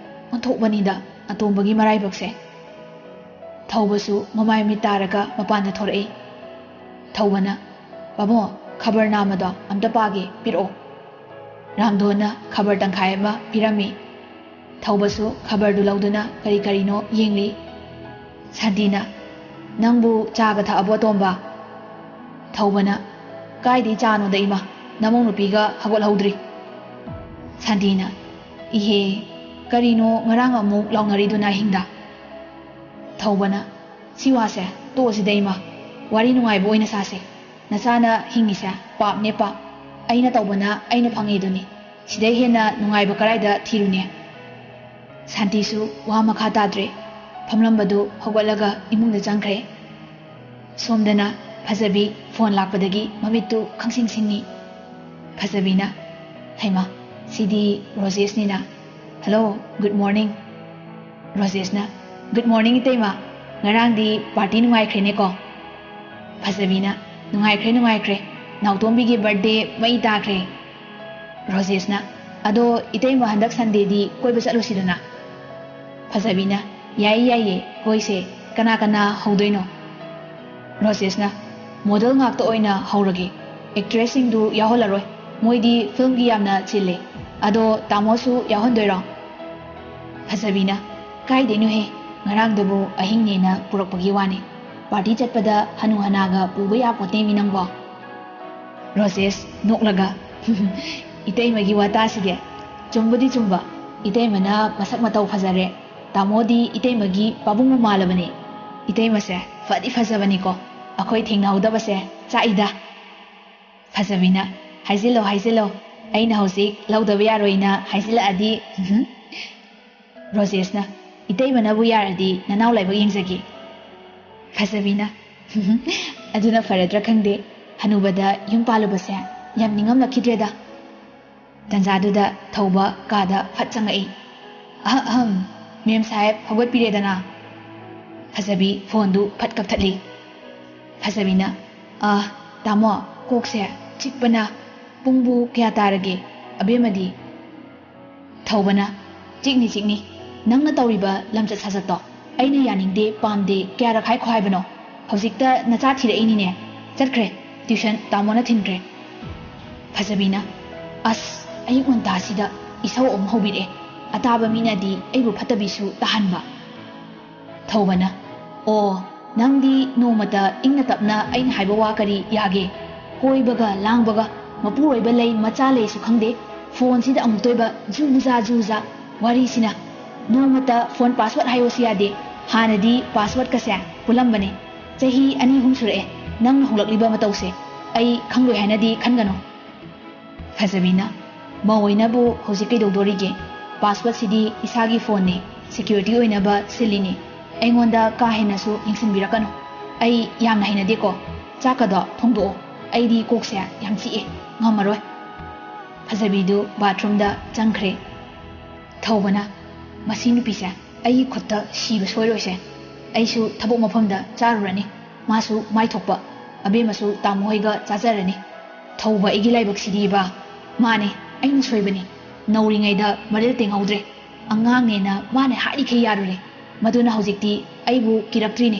ꯑꯣꯟꯊꯣꯛꯄꯅꯤꯗ ꯑꯇꯣꯝꯕꯒꯤ ꯃꯔꯥꯏꯕꯛꯁꯦ꯫" ꯊꯧꯕꯁꯨ ꯃꯃꯥꯏ ꯃꯤꯠ ꯇꯥꯔꯒ ꯃꯄꯥꯟꯗ ꯊꯣꯔꯛꯏ꯫ ꯊꯧꯕꯅ, "ꯄꯥꯕꯨꯡ, ꯈꯕꯔ ꯅꯥꯝꯃꯗꯣ ꯑꯝꯇ ꯄꯥꯒꯦ, ꯄꯤꯔꯛꯑꯣ꯫" ꯔꯥꯝꯙꯣꯟꯅ ꯈꯕꯔ ꯇꯪꯈꯥꯏ ꯑꯃ ꯄꯤꯔꯝꯃꯤ꯫ ꯊꯧꯕꯁꯨ ꯈꯕꯔꯗꯨ ꯂꯧꯗꯨꯅ ꯀꯔꯤ ꯀꯔꯤꯅꯣ ꯌꯦꯡꯂꯤ꯫ ꯁꯥꯟꯇꯤꯅ, "ꯅꯪꯕꯨ ꯆꯥꯒ ꯊꯛꯑꯕꯣ, ꯇꯣꯝꯕ?" ꯊꯧꯕꯅ, "ꯀꯥꯏꯗꯩ ꯆꯥꯅꯣꯗ, ꯏꯃꯥ? ꯅꯃꯧ ꯅꯨꯄꯤꯒ ꯍꯧꯒꯠꯍꯧꯗ꯭ꯔꯤ꯫" ꯁꯥꯟꯇꯤꯅ, "ꯏꯍꯦ, ꯀꯔꯤꯅꯣ ꯉꯔꯥꯡ ꯑꯃꯨꯛ ꯂꯥꯎꯅꯔꯤꯗꯨꯅ ꯑꯍꯤꯡꯗ?" ꯊꯧꯕꯅ, "ꯁꯤ ꯋꯥꯁꯦ ꯇꯣꯛꯑꯁꯤꯗ, ꯏꯃꯥ꯫ ꯋꯥꯔꯤ ꯅꯨꯡꯉꯥꯏꯕ ꯑꯣꯏꯅ ꯁꯥꯁꯦ꯫ ꯅꯆꯥꯅ ꯍꯤꯡꯉꯤꯁꯦ ꯄꯥꯞꯅꯦ, ꯄꯥꯞ꯫ ꯑꯩꯅ ꯇꯧꯕꯅ ꯑꯩꯅ ꯐꯪꯉꯤꯗꯨꯅꯤ꯫ ꯁꯤꯗꯩ ꯍꯦꯟꯅ ꯅꯨꯡꯉꯥꯏꯕ ꯀꯔꯥꯏꯗ ꯊꯤꯔꯨꯅꯤ?" ꯁꯥꯟꯇꯤꯁꯨ ꯋꯥ ꯃꯈꯥ ꯇꯥꯗ꯭ꯔꯦ꯫ ꯐꯝꯂꯝꯕꯗꯨ ꯍꯧꯒꯠꯂꯒ ꯏꯃꯨꯡꯗ ꯆꯪꯈ꯭ꯔꯦ꯫ ꯁꯣꯝꯗꯅ ꯐꯖꯕꯤ ꯐꯣꯟ ꯂꯥꯛꯄꯗꯒꯤ ꯃꯃꯤꯠꯇꯨ ꯈꯪꯁꯤꯡ ꯁꯤꯡꯉꯤ꯫ ꯐꯖꯕꯤꯅ, "ꯍꯩꯃꯥ, ꯁꯤꯗꯤ ꯔꯣꯖꯦꯁꯅꯤꯅ꯫ Hello, good morning꯫" ꯔꯣꯖꯦꯁꯅ, "Good morning, ꯏꯇꯩꯃ꯫ ꯉꯔꯥꯡꯗꯤ ꯄꯥꯔꯇꯤ ꯅꯨꯡꯉꯥꯏꯈ꯭ꯔꯦꯅꯦꯀꯣ?" ꯐꯖꯕꯤꯅ, "ꯅꯨꯡꯉꯥꯏꯈ꯭ꯔꯦ, ꯅꯨꯡꯉꯥꯏꯈ꯭ꯔꯦ꯫ ꯅꯥꯎꯇꯣꯝꯕꯤꯒꯤ ꯕꯥꯔꯠꯗꯦ ꯃꯩ ꯇꯥꯈ꯭ꯔꯦ꯫" ꯔꯣꯖꯦꯁꯅ, "ꯑꯗꯣ ꯏꯇꯩꯃ, ꯍꯟꯗꯛ ꯁꯟꯗꯦꯗꯤ ꯀꯣꯏꯕ ꯆꯠꯂꯨꯁꯤꯗꯅ?" ꯐꯖꯕꯤꯅ, "ꯌꯥꯏꯌꯦ, ꯌꯥꯏꯌꯦ, ꯀꯣꯏꯁꯦ꯫ ꯀꯅꯥ ꯀꯅꯥ ꯍꯧꯗꯣꯏꯅꯣ?" ꯔꯣꯖꯦꯁꯅ, "ꯃꯣꯗꯦꯜ ꯉꯥꯛꯇ ꯑꯣꯏꯅ ꯍꯧꯔꯒꯦ꯫ ꯑꯦꯛꯇ꯭ꯔꯦꯁꯁꯤꯡꯗꯨ ꯌꯥꯎꯍꯜꯂꯔꯣꯏ꯫ ꯃꯣꯏꯗꯤ ꯐꯤꯜꯝꯒꯤ ꯌꯥꯝꯅ ꯆꯤꯜꯂꯦ꯫ ꯑꯗꯣ ꯇꯥꯃꯣꯁꯨ ꯌꯥꯎꯍꯟꯗꯣꯏꯔꯣ?" ꯐꯖꯕꯤꯅ, "ꯀꯥꯏꯗꯩꯅꯣꯍꯦ? ꯉꯔꯥꯡꯗꯨꯕꯨ ꯑꯍꯤꯡꯅꯦꯅ ꯄꯨꯔꯛꯄꯒꯤ ꯋꯥꯅꯤ꯫ ꯄꯥꯔꯇꯤ ꯆꯠꯄꯗ ꯍꯅꯨ ꯍꯅꯥꯒ ꯄꯨꯕ ꯌꯥꯄꯣꯠꯇꯦꯃꯤ ꯅꯪꯕꯣ꯫" ꯔꯣꯖꯦꯁ, ꯅꯣꯛꯂꯒ, "ꯏꯇꯩꯃꯒꯤ ꯋꯥꯇꯥꯁꯤꯗꯤ꯫ ꯆꯨꯝꯕꯨꯗꯤ ꯆꯨꯝꯕ, ꯏꯇꯩꯃꯅ ꯃꯁꯛ ꯃꯇꯧ ꯐꯖꯔꯦ꯫ ꯇꯥꯃꯣꯗꯤ ꯏꯇꯩꯃꯒꯤ ꯄꯥꯕꯨꯡꯕꯨ ꯃꯥꯜꯂꯕꯅꯤ꯫ ꯏꯇꯩꯃꯁꯦ ꯐꯗꯤ ꯐꯖꯕꯅꯤꯀꯣ꯫ ꯑꯩꯈꯣꯏ ꯊꯦꯡꯅꯍꯧꯗꯕꯁꯦ ꯆꯥꯛꯏꯗ꯫" ꯐꯖꯕꯤꯅ, "ꯍꯥꯏꯖꯤꯜꯂꯣ, ꯍꯥꯏꯖꯤꯜꯂꯣ꯫ ꯑꯩꯅ ꯍꯧꯖꯤꯛ ꯂꯧꯗꯕ ꯌꯥꯔꯣꯏꯅ ꯍꯥꯏꯖꯤꯜꯂꯛꯑꯗꯤ꯫ ꯔꯣꯖꯦꯁꯅ, "ꯏꯇꯩꯃꯅꯕꯨ ꯌꯥꯔꯗꯤ ꯅꯅꯥꯎ ꯂꯥꯏꯕꯛ ꯌꯦꯡꯖꯒꯦ꯫" ꯐꯖꯕꯤꯅ, "ꯑꯗꯨꯅ ꯐꯔꯗ꯭ꯔꯥ ꯈꯪꯗꯦ, ꯍꯅꯨꯕꯗ ꯌꯨꯝ ꯄꯥꯜꯂꯨꯕꯁꯦ ꯌꯥꯝ ꯅꯤꯡꯉꯝꯂꯛꯈꯤꯗ꯭ꯔꯦꯗ꯫" ꯇꯟꯖꯥꯗꯨꯗ ꯊꯧꯕ ꯀꯥꯗ ꯐꯠ ꯆꯪꯉꯛꯏ꯫ "ꯑꯍ ꯑꯍꯝ, ꯃꯦꯝ ꯁꯥꯍꯦꯕ ꯍꯧꯒꯠꯄꯤꯔꯦꯗꯅ꯫" ꯐꯖꯕꯤ ꯐꯣꯟꯗꯨ ꯐꯠ ꯀꯛꯊꯠꯂꯤ꯫ ꯐꯖꯕꯤꯅ, "ꯑ, ꯇꯥꯃꯣ, ꯀꯣꯛꯁꯦ ꯆꯤꯛꯄꯅ꯫ ꯄꯨꯡꯕꯨ ꯀꯌꯥ ꯇꯥꯔꯒꯦ? ꯑꯕꯦꯝꯃꯗꯤ?" ꯊꯧꯕꯅ, "ꯆꯤꯛꯅꯤ ꯆꯤꯛꯅꯤ, ꯅꯪꯅ ꯇꯧꯔꯤꯕ ꯂꯝꯆꯠ ꯁꯥꯖꯠꯇꯣ ꯑꯩꯅ ꯌꯥꯅꯤꯡꯗꯦ ꯄꯥꯝꯗꯦ ꯀꯌꯥꯔꯛ ꯍꯥꯏꯈꯣ ꯍꯥꯏꯕꯅꯣ? ꯍꯧꯖꯤꯛꯇ ꯅꯆꯥ ꯊꯤꯔꯛꯏꯅꯤꯅꯦ꯫" ꯆꯠꯈ꯭ꯔꯦ꯫ ꯇ꯭ꯌꯨꯁꯟ ꯇꯥꯃꯣꯅ ꯊꯤꯟꯈ꯭ꯔꯦ꯫ ꯐꯖꯕꯤꯅ, "ꯑꯁ, ꯑꯌꯨꯛ ꯉꯟꯇꯥꯁꯤꯗ ꯏꯁꯧ ꯑꯃꯨꯛ ꯍꯧꯕꯤꯔꯛꯑꯦ꯫ ꯑꯇꯥꯕ ꯃꯤꯅꯗꯤ ꯑꯩꯕꯨ ꯐꯠꯇꯕꯤꯁꯨ ꯇꯥꯍꯟꯕ꯫" ꯊꯧꯕꯅ, "ꯑꯣ, ꯅꯪꯗꯤ ꯅꯣꯡꯃꯇ ꯏꯪꯅ ꯇꯞꯅ ꯑꯩꯅ ꯍꯥꯏꯕ ꯋꯥ ꯀꯔꯤ ꯌꯥꯒꯦ? ꯀꯣꯏꯕꯒ ꯂꯥꯡꯕꯒ, ꯃꯄꯨꯔꯣꯏꯕ ꯂꯩ ꯃꯆꯥ ꯂꯩꯁꯨ ꯈꯪꯗꯦ, ꯐꯣꯟꯁꯤꯗ ꯑꯃꯨꯛꯇꯣꯏꯕ ꯖꯨ ꯖꯥ ꯖꯨ ꯖꯥ꯫ ꯋꯥꯔꯤꯁꯤꯅ ꯅꯣꯡꯃꯇ ꯐꯣꯟ ꯄꯥꯁꯋꯥꯔꯗ ꯍꯥꯏꯌꯣꯁꯨ ꯌꯥꯗꯦ꯫ ꯍꯥꯟꯅꯗꯤ ꯄꯥꯁꯋꯥꯔꯗꯀꯁꯦ ꯄꯨꯜꯂꯝꯕꯅꯦ꯫ ꯆꯍꯤ ꯑꯅꯤ ꯑꯍꯨꯝ ꯁꯨꯔꯛꯑꯦ ꯅꯪꯅ ꯍꯣꯡꯂꯛꯂꯤꯕ ꯃꯇꯧꯁꯦ꯫ ꯑꯩ ꯈꯪꯂꯣꯏ ꯍꯥꯏꯅꯗꯤ ꯈꯟꯒꯅꯨ꯫" ꯐꯖꯕꯤꯅ, "ꯃꯧ ꯑꯣꯏꯅꯕꯨ ꯍꯧꯖꯤꯛ ꯀꯩꯗꯧꯗꯣꯔꯤꯒꯦ? ꯄꯥꯁꯋꯥꯔꯗꯁꯤꯗꯤ ꯏꯁꯥꯒꯤ ꯐꯣꯟꯅꯤ, ꯁꯦꯀ꯭ꯌꯨꯔꯤꯇꯤ ꯑꯣꯏꯅꯕ ꯁꯤꯜꯂꯤꯅꯤ꯫ ꯑꯩꯉꯣꯟꯗ ꯀꯥ ꯍꯦꯟꯅꯁꯨ ꯌꯦꯡꯁꯤꯟꯕꯤꯔꯛꯀꯅꯨ꯫ ꯑꯩ ꯌꯥꯝꯅ ꯍꯩꯅꯗꯦꯀꯣ꯫ ꯆꯥꯛꯀꯗꯣ ꯊꯣꯡꯗꯣꯛꯑꯣ꯫ ꯑꯩꯗꯤ ꯀꯣꯛꯁꯦ ꯌꯥꯝ ꯆꯤꯛꯑꯦ, ꯉꯝꯃꯔꯣꯏ꯫" ꯐꯖꯕꯤꯗꯨ ꯕꯥꯊꯔꯨꯝꯗ ꯆꯪꯈ꯭ꯔꯦ꯫ ꯊꯧꯕꯅ, "ꯃꯁꯤ ꯅꯨꯄꯤꯁꯦ ꯑꯩꯒꯤ ꯈꯨꯠꯇ ꯁꯤꯕ ꯁꯣꯏꯔꯣꯏꯁꯦ꯫ ꯑꯩꯁꯨ ꯊꯕꯛ ꯃꯐꯝꯗ ꯆꯥꯔꯨꯔꯅꯤ, ꯃꯥꯁꯨ ꯃꯥꯏ ꯊꯣꯛꯄ, ꯑꯕꯦꯝꯃꯁꯨ ꯇꯥꯃꯣ ꯍꯣꯏꯒ ꯆꯥꯖꯔꯅꯤ꯫ ꯊꯧꯕ ꯑꯩꯒꯤ ꯂꯥꯏꯕꯛꯁꯤꯗꯤꯕ꯫ ꯃꯥꯅꯦ, ꯑꯩꯅ ꯁꯣꯏꯕꯅꯤ꯫ ꯅꯧꯔꯤꯉꯩꯗ ꯃꯔꯤꯜ ꯇꯦꯡꯍꯧꯗ꯭ꯔꯦ꯫ ꯑꯉꯥꯡꯅꯦꯅ ꯃꯥꯅ ꯍꯥꯏꯔꯤꯈꯩ ꯌꯥꯔꯨꯔꯦ꯫ ꯃꯗꯨꯅ ꯍꯧꯖꯤꯛꯇꯤ ꯑꯩꯕꯨ ꯀꯤꯔꯛꯇ꯭ꯔꯤꯅꯦ꯫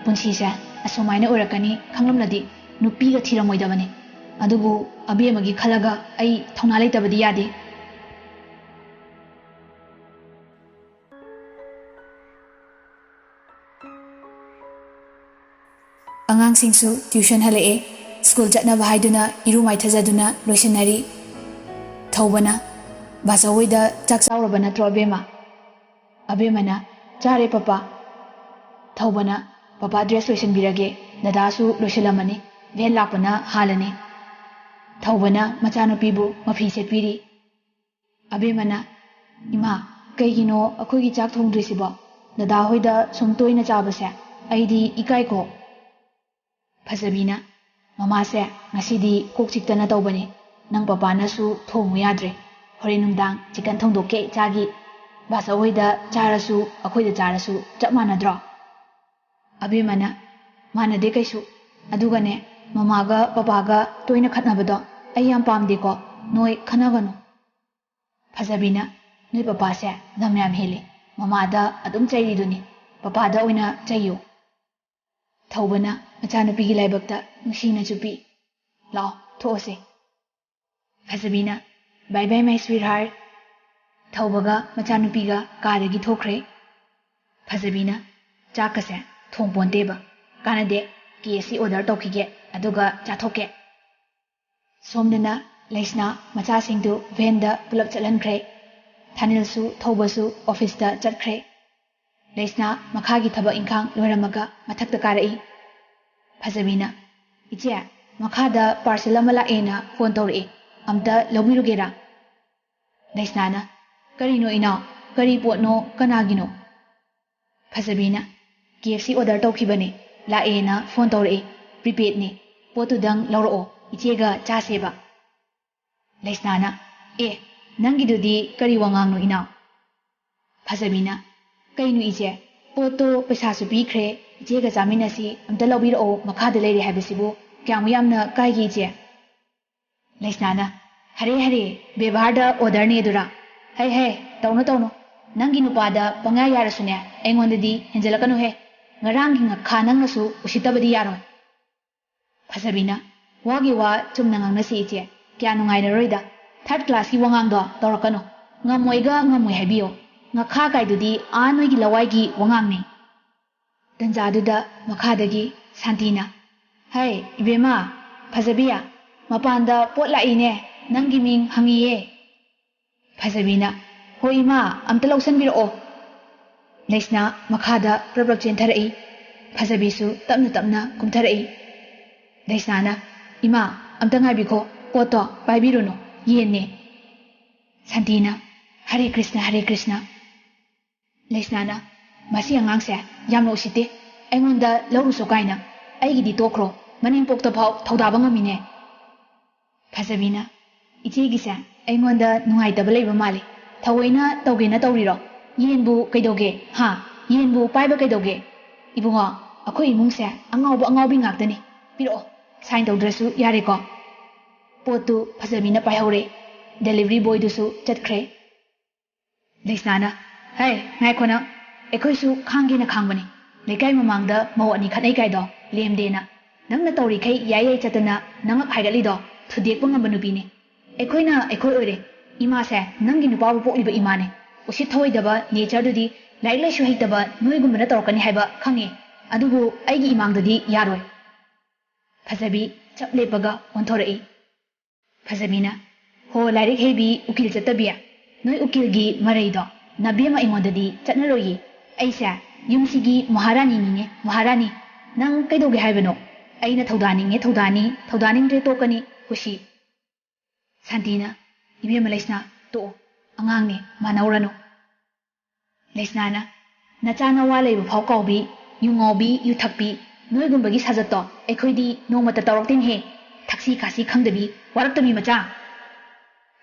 ꯄꯨꯟꯁꯤꯁꯦ ꯑꯁꯨꯃꯥꯏꯅ ꯑꯣꯏꯔꯛꯀꯅꯤ ꯈꯪꯂꯝꯂꯗꯤ ꯅꯨꯄꯤꯒ ꯊꯤꯔꯝꯃꯣꯏꯗꯕꯅꯤ꯫ ꯑꯗꯨꯕꯨ ꯑꯕꯦꯝꯃꯒꯤ ꯈꯜꯂꯒ ꯑꯩ ꯊꯧꯅꯥ ꯂꯩꯇꯕꯗꯤ ꯌꯥꯗꯦ꯫" ꯑꯉꯥꯡꯁꯤꯡꯁꯨ ꯇ꯭ꯌꯨꯁꯟ ꯍꯜꯂꯛꯑꯦ꯫ ꯁ꯭ꯀꯨꯜ ꯆꯠꯅꯕ ꯍꯥꯏꯗꯨꯅ ꯏꯔꯨ ꯃꯥꯏꯊꯖꯗꯨꯅ ꯂꯣꯏꯁꯤꯟꯅꯔꯤ꯫ ꯊꯧꯕꯅ, "ꯕꯥꯆꯧ ꯍꯣꯏꯗ ꯆꯥꯛ ꯆꯥꯎꯔꯕ ꯅꯠꯇ꯭ꯔꯣ, ꯑꯕꯦꯝꯃ?" ꯑꯕꯦꯝꯃꯅ, "ꯆꯥꯔꯦ, ꯄꯄꯥ꯫" ꯊꯧꯕꯅ, "ꯄꯄꯥ ꯗ꯭ꯔꯦꯁ ꯂꯣꯏꯁꯤꯟꯕꯤꯔꯒꯦ, ꯗꯗꯥꯁꯨ ꯂꯣꯏꯁꯤꯜꯂꯝꯃꯅꯤ, ꯚꯦꯟ ꯂꯥꯛꯄꯅ ꯍꯥꯜꯂꯅꯤ꯫" ꯊꯧꯕꯅ ꯃꯆꯥꯅꯨꯄꯤꯕꯨ ꯃꯐꯤ ꯁꯦꯠꯄꯤꯔꯤ꯫ ꯑꯕꯦꯝꯃꯅ, "ꯏꯃꯥ, ꯀꯩꯒꯤꯅꯣ ꯑꯩꯈꯣꯏꯒꯤ ꯆꯥꯛ ꯊꯣꯡꯗ꯭ꯔꯤꯁꯤꯕꯣ? ꯗꯗꯥ ꯍꯣꯏꯗ ꯁꯨꯝ ꯇꯣꯏꯅ ꯆꯥꯕꯁꯦ ꯑꯩꯗꯤ ꯏꯀꯥꯏꯀꯣ꯫" ꯐꯖꯕꯤꯅ, "ꯃꯃꯥꯁꯦ ꯉꯁꯤꯗꯤ ꯀꯣꯛ ꯆꯤꯛꯇꯅ ꯇꯧꯕꯅꯤ꯫ ꯅꯪ ꯄꯄꯥꯅꯁꯨ ꯊꯣꯡꯉꯨ ꯌꯥꯗ꯭ꯔꯦ꯫ ꯍꯣꯔꯦꯟ ꯅꯨꯡꯗꯥꯡ ꯆꯤꯀꯟ ꯊꯣꯡꯗꯣꯛꯀꯦ ꯏꯆꯥꯒꯤ꯫ ꯕꯥꯆꯧ ꯍꯣꯏꯗ ꯆꯥꯔꯁꯨ ꯑꯩꯈꯣꯏꯗ ꯆꯥꯔꯁꯨ ꯆꯞ ꯃꯥꯟꯅꯗ꯭ꯔꯣ?" ꯑꯕꯦꯝꯃꯅ, "ꯃꯥꯟꯅꯗꯦ ꯀꯩꯁꯨ꯫ ꯑꯗꯨꯒꯅꯦ, ꯃꯃꯥꯒ ꯄꯄꯥꯒ ꯇꯣꯏꯅ ꯈꯠꯅꯕꯗꯣ ꯑꯩ ꯌꯥꯝ ꯄꯥꯝꯗꯦꯀꯣ꯫ ꯅꯣꯏ ꯈꯠꯅꯒꯅꯨ꯫" ꯐꯖꯕꯤꯅ, "ꯅꯣꯏ ꯄꯄꯥꯁꯦ ꯂꯝ ꯌꯥꯝ ꯍꯦꯜꯂꯤ꯫ ꯃꯃꯥꯗ ꯑꯗꯨꯝ ꯆꯩꯔꯤꯗꯨꯅꯤ꯫ ꯄꯄꯥꯗ ꯑꯣꯏꯅ ꯆꯩꯌꯨ꯫" ꯊꯧꯕꯅ ꯃꯆꯥꯅꯨꯄꯤꯒꯤ ꯂꯥꯏꯕꯛꯇ ꯅꯨꯡꯁꯤꯅ ꯆꯨꯞꯄꯤ꯫ "ꯂꯥꯛꯑꯣ, ꯊꯣꯛꯑꯁꯦ꯫" ꯐꯖꯕꯤꯅ, "Bye bye, my sweetheart꯫" ꯊꯧꯕꯒ ꯃꯆꯥꯅꯨꯄꯤꯒ ꯀꯥꯗꯒꯤ ꯊꯣꯛꯈ꯭ꯔꯦ꯫ ꯐꯖꯕꯤꯅ, "ꯆꯥꯛꯀꯁꯦ ꯊꯣꯡ ꯄꯣꯟꯇꯦꯕ꯫ ꯀꯥꯟꯅꯗꯦ, ꯀꯦ ꯑꯦꯐ ꯁꯤ order ꯇꯧꯈꯤꯒꯦ, ꯑꯗꯨꯒ ꯆꯥꯊꯣꯛꯀꯦ꯫" ꯁꯣꯝꯗꯅ ꯂꯩꯁꯅꯥ ꯃꯆꯥꯁꯤꯡꯗꯨ ꯚꯦꯟꯗ ꯄꯨꯂꯞ ꯆꯠꯍꯟꯈ꯭ꯔꯦ꯫ ꯊꯥꯅꯤꯜꯁꯨ ꯊꯧꯕꯁꯨ ꯑꯣꯐꯤꯁꯇ ꯆꯠꯈ꯭ꯔꯦ꯫ ꯂꯩꯁꯅꯥ ꯃꯈꯥꯒꯤ ꯊꯕꯛ ꯏꯪꯈꯥꯡ ꯂꯣꯏꯔꯝꯃꯒ ꯃꯊꯛꯇ ꯀꯥꯔꯛꯏ꯫ ꯐꯖꯕꯤꯅ, "ꯏꯆꯦ, ꯃꯈꯥꯗ parcel ꯑꯃ ꯂꯥꯛꯑꯦꯅ ꯐꯣꯟ ꯇꯧꯔꯛꯑꯦ, ꯑꯝꯇ ꯂꯧꯕꯤꯔꯨꯒꯦꯔꯥ?" ꯂꯩꯁꯅꯥꯅ, "ꯀꯔꯤꯅꯣ ꯏꯅꯥꯎ? ꯀꯔꯤ ꯄꯣꯠꯅꯣ? ꯀꯅꯥꯒꯤꯅꯣ?" ꯐꯖꯕꯤꯅ, "ꯀꯦ ꯑꯦꯐ ꯁꯤ order ꯇꯧꯈꯤꯕꯅꯦ, ꯂꯥꯛꯑꯦꯅ ꯐꯣꯟ ꯇꯧꯔꯛꯑꯦ꯫ Prepaidꯅꯦ꯫ ꯄꯣꯠꯇꯨꯗꯪ ꯂꯧꯔꯛꯑꯣ, ꯏꯆꯦꯒ ꯆꯥꯁꯦꯕ꯫" ꯂꯩꯁꯅꯥꯅ, "ꯑꯦ, ꯅꯪꯒꯤꯗꯨꯗꯤ ꯀꯔꯤ ꯋꯥꯉꯥꯡꯅꯣ ꯏꯅꯥꯎ?" ꯐꯖꯕꯤꯅ, "ꯀꯩꯅꯣ ꯏꯆꯦ, ꯄꯣꯠꯇꯣ ꯄꯩꯁꯥꯁꯨ ꯄꯤꯈ꯭ꯔꯦ, ꯏꯆꯦꯒ ꯆꯥꯃꯤꯟꯅꯁꯤ, ꯑꯝꯇ ꯂꯧꯕꯤꯔꯛꯑꯣ, ꯃꯈꯥꯗ ꯂꯩꯔꯦ ꯍꯥꯏꯕꯁꯤꯕꯨ ꯀꯌꯥꯃꯨꯛ ꯌꯥꯝꯅ ꯀꯥꯏꯒꯦ ꯏꯆꯦ?" ꯂꯩꯁꯅꯥꯅ, "ꯍꯔꯦ ꯍꯔꯦ, ꯕꯦꯕꯥꯔꯗ orderꯅꯦ ꯑꯗꯨꯔꯥ? ꯍꯩ ꯍꯩ, ꯇꯧꯅꯨ ꯇꯧꯅꯨ꯫ ꯅꯪꯒꯤ ꯅꯨꯄꯥꯗ ꯄꯪꯌꯥ ꯌꯥꯔꯁꯨꯅꯦ, ꯑꯩꯉꯣꯟꯗꯗꯤ ꯍꯦꯟꯖꯜꯂꯛꯀꯅꯨꯍꯦ꯫ ꯉꯔꯥꯡꯒꯤ ꯉꯥꯈꯥ ꯅꯪꯅꯁꯨ ꯎꯁꯤꯠꯇꯕꯗꯤ ꯌꯥꯔꯣꯏ꯫" ꯐꯖꯕꯤꯅ, "ꯋꯥꯒꯤ ꯋꯥ ꯆꯨꯝꯅ ꯉꯥꯡꯅꯁꯤ ꯏꯆꯦ, ꯀꯌꯥ ꯅꯨꯡꯉꯥꯏꯔꯔꯣꯏꯗ꯫ Third classꯀꯤ ꯋꯥꯉꯥꯡꯗꯣ ꯇꯧꯔꯛꯀꯅꯨ꯫ ꯉꯝꯃꯣꯏꯒ ꯉꯝꯃꯣꯏ ꯍꯥꯏꯕꯤꯌꯣ꯫ ꯉꯥꯈꯥ ꯀꯥꯏꯗꯨꯗꯤ ꯑꯥ ꯅꯣꯏꯒꯤ ꯂꯋꯥꯏꯒꯤ ꯋꯥꯉꯥꯡꯅꯤ꯫" ꯇꯟꯖꯥꯗꯨꯗ ꯃꯈꯥꯗꯒꯤ ꯁꯥꯟꯇꯤꯅ, "ꯍꯩ, ꯏꯕꯦꯝꯃ, ꯐꯖꯕꯤ, ꯃꯄꯥꯟꯗ ꯄꯣꯠ ꯂꯥꯛꯏꯅꯦ, ꯅꯪꯒꯤ ꯃꯤꯡ ꯍꯪꯉꯤꯌꯦ꯫" ꯐꯖꯕꯤꯅ, "ꯍꯣꯏ ꯏꯃꯥ, ꯑꯝꯇ ꯂꯧꯁꯟꯕꯤꯔꯛꯑꯣ꯫" ꯂꯩꯁꯅꯥ ꯃꯈꯥꯗ ꯄ꯭ꯔꯞ ꯄ꯭ꯔꯞ ꯆꯦꯟꯊꯔꯛꯏ꯫ ꯐꯖꯕꯤꯁꯨ ꯇꯞꯅ ꯇꯞꯅ ꯀꯨꯝꯊꯔꯛꯏ꯫ ꯂꯩꯁꯅꯥꯅ, "ꯏꯃꯥ, ꯑꯝꯇ ꯉꯥꯏꯕꯤꯈꯣ, "ꯄꯣꯠꯇꯣ ꯄꯥꯏꯕꯤꯔꯨꯅꯨ, ꯌꯦꯟꯅꯦ꯫" ꯁꯥꯟꯇꯤꯅ, "ꯍꯔꯦ ꯀ꯭ꯔꯤꯁꯅ, ꯍꯔꯦ ꯀ꯭ꯔꯤꯁꯅ꯫" ꯂꯩꯁꯅꯥꯅ, "ꯃꯁꯤ ꯑꯉꯥꯡꯁꯦ ꯌꯥꯝꯅ ꯎꯁꯤꯠꯇꯦ, ꯑꯩꯉꯣꯟꯗ ꯂꯧꯔꯨꯁꯣ ꯀꯥꯏꯅ꯫ ꯑꯩꯒꯤꯗꯤ ꯇꯣꯛꯈ꯭ꯔꯣ, ꯃꯅꯦꯝꯄꯣꯛꯇ ꯐꯥꯎ ꯊꯧꯗꯥꯕ ꯉꯝꯃꯤꯅꯦ꯫" ꯐꯖꯕꯤꯅ, "ꯏꯆꯦꯒꯤꯁꯦ ꯑꯩꯉꯣꯟꯗ ꯅꯨꯡꯉꯥꯏꯇꯕ ꯂꯩꯕ ꯃꯥꯜꯂꯤ, ꯊꯑꯣꯏꯅ ꯇꯧꯒꯦꯅ ꯇꯧꯔꯤꯔꯣ? ꯌꯦꯟꯕꯨ ꯀꯩꯗꯧꯒꯦ? ꯍꯥ? ꯌꯦꯟꯕꯨ ꯄꯥꯏꯕ ꯀꯩꯗꯧꯒꯦ? ꯏꯕꯨꯡꯉꯣ, ꯑꯩꯈꯣꯏ ꯏꯃꯨꯡꯁꯦ ꯑꯉꯥꯎꯕ ꯑꯉꯥꯎꯕꯤ ꯉꯥꯛꯇꯅꯤ꯫ ꯄꯤꯔꯛꯑꯣ, ꯁꯥꯏꯟ ꯇꯧꯗ꯭ꯔꯁꯨ ꯌꯥꯔꯦꯀꯣ꯫" ꯄꯣꯠꯇꯨ ꯐꯖꯕꯤꯅ ꯄꯥꯏꯍꯧꯔꯦ꯫ ꯗꯦꯂꯤꯚꯔꯤ ꯕꯣꯏꯗꯨꯁꯨ ꯆꯠꯈ꯭ꯔꯦ꯫ ꯂꯩꯁꯅꯥꯅ, "ꯍꯩ, ꯉꯥꯏꯈꯣ ꯅꯪ, ꯑꯩꯈꯣꯏꯁꯨ ꯈꯥꯡꯒꯦꯅ ꯈꯥꯡꯕꯅꯤ꯫ ꯂꯩꯀꯥꯏ ꯃꯃꯥꯡꯗ ꯃꯧ ꯑꯅꯤ ꯈꯠꯅꯩ ꯀꯥꯏꯗꯣ ꯂꯦꯝꯗꯦꯅ꯫ ꯅꯪꯅ ꯇꯧꯔꯤꯈꯩ ꯌꯥꯏ ꯌꯥꯏ ꯆꯠꯇꯅ ꯅꯉꯛ ꯍꯥꯏꯒꯠꯂꯤꯗꯣ ꯊꯨꯗꯦꯛꯄ ꯉꯝꯕ ꯅꯨꯄꯤꯅꯤ꯫ ꯑꯩꯈꯣꯏꯅ ꯑꯩꯈꯣꯏ ꯑꯣꯏꯔꯦ꯫ ꯏꯃꯥꯁꯦ ꯅꯪꯒꯤ ꯅꯨꯄꯥꯕꯨ ꯄꯣꯛꯂꯤꯕ ꯏꯃꯥꯅꯦ꯫ ꯎꯁꯤꯠ ꯊꯑꯣꯏꯗꯕ ꯅꯦꯆꯔꯗꯨꯗꯤ ꯂꯥꯏꯔꯤꯛ ꯂꯥꯏꯁꯨ ꯍꯩꯇꯕ ꯅꯣꯏꯒꯨꯝꯕꯅ ꯇꯧꯔꯛꯀꯅꯤ ꯍꯥꯏꯕ ꯈꯪꯉꯤ꯫ ꯑꯗꯨꯕꯨ ꯑꯩꯒꯤ ꯏꯃꯥꯡꯗꯗꯤ ꯌꯥꯔꯣꯏ꯫" ꯐꯖꯕꯤ ꯆꯞ ꯂꯦꯞꯄꯒ ꯑꯣꯟꯊꯣꯔꯛꯏ꯫ ꯐꯖꯕꯤꯅ, "ꯍꯣ, ꯂꯥꯏꯔꯤꯛ ꯍꯩꯕꯤ ꯎꯀꯤꯜ ꯆꯠꯇꯕꯤ, ꯅꯣꯏ ꯎꯀꯤꯜꯒꯤ ꯃꯔꯩꯗꯣ ꯅꯕꯦꯝꯃ ꯑꯩꯉꯣꯟꯗꯗꯤ ꯆꯠꯅꯔꯣꯏꯌꯦ꯫ ꯑꯩꯁꯦ ꯌꯨꯝꯁꯤꯒꯤ ꯃꯍꯥꯔꯥꯅꯤꯅꯤꯅꯦ, ꯃꯍꯥꯔꯥꯅꯤ꯫ ꯅꯪ ꯀꯩꯗꯧꯒꯦ ꯍꯥꯏꯕꯅꯣ? ꯑꯩꯅ ꯊꯧꯗꯥꯅꯤꯡꯉꯦ ꯊꯧꯗꯥꯅꯤ, ꯊꯧꯗꯥꯅꯤꯡꯗ꯭ꯔꯦ ꯇꯣꯛꯀꯅꯤ, ꯀꯨꯁꯤ꯫" ꯁꯥꯟꯇꯤꯅ, "ꯏꯕꯦꯝꯃ ꯂꯩꯁꯅꯥ, ꯇꯣꯛꯑꯣ, ꯑꯉꯥꯡꯅꯦ, ꯃꯥꯟꯅꯧꯔꯅꯨ꯫" ꯂꯩꯁꯅꯥꯅ, "ꯅꯆꯥ ꯅꯋꯥ ꯂꯩꯕ ꯐꯥꯎ ꯀꯥꯎꯕꯤ, ꯌꯨ ꯉꯥꯎꯕꯤ, ꯌꯨ ꯊꯛꯄꯤ, ꯅꯣꯏꯒꯨꯝꯕꯒꯤ ꯁꯥꯖꯠꯇꯣ ꯑꯩꯈꯣꯏꯗꯤ ꯅꯣꯡꯃꯇ ꯇꯧꯔꯛꯇꯦꯅꯦꯍꯦ꯫ ꯊꯛꯁꯤ ꯈꯥꯁꯤ ꯈꯪꯗꯕꯤ, ꯋꯥꯔꯛꯇꯕꯤ ꯃꯆꯥ꯫"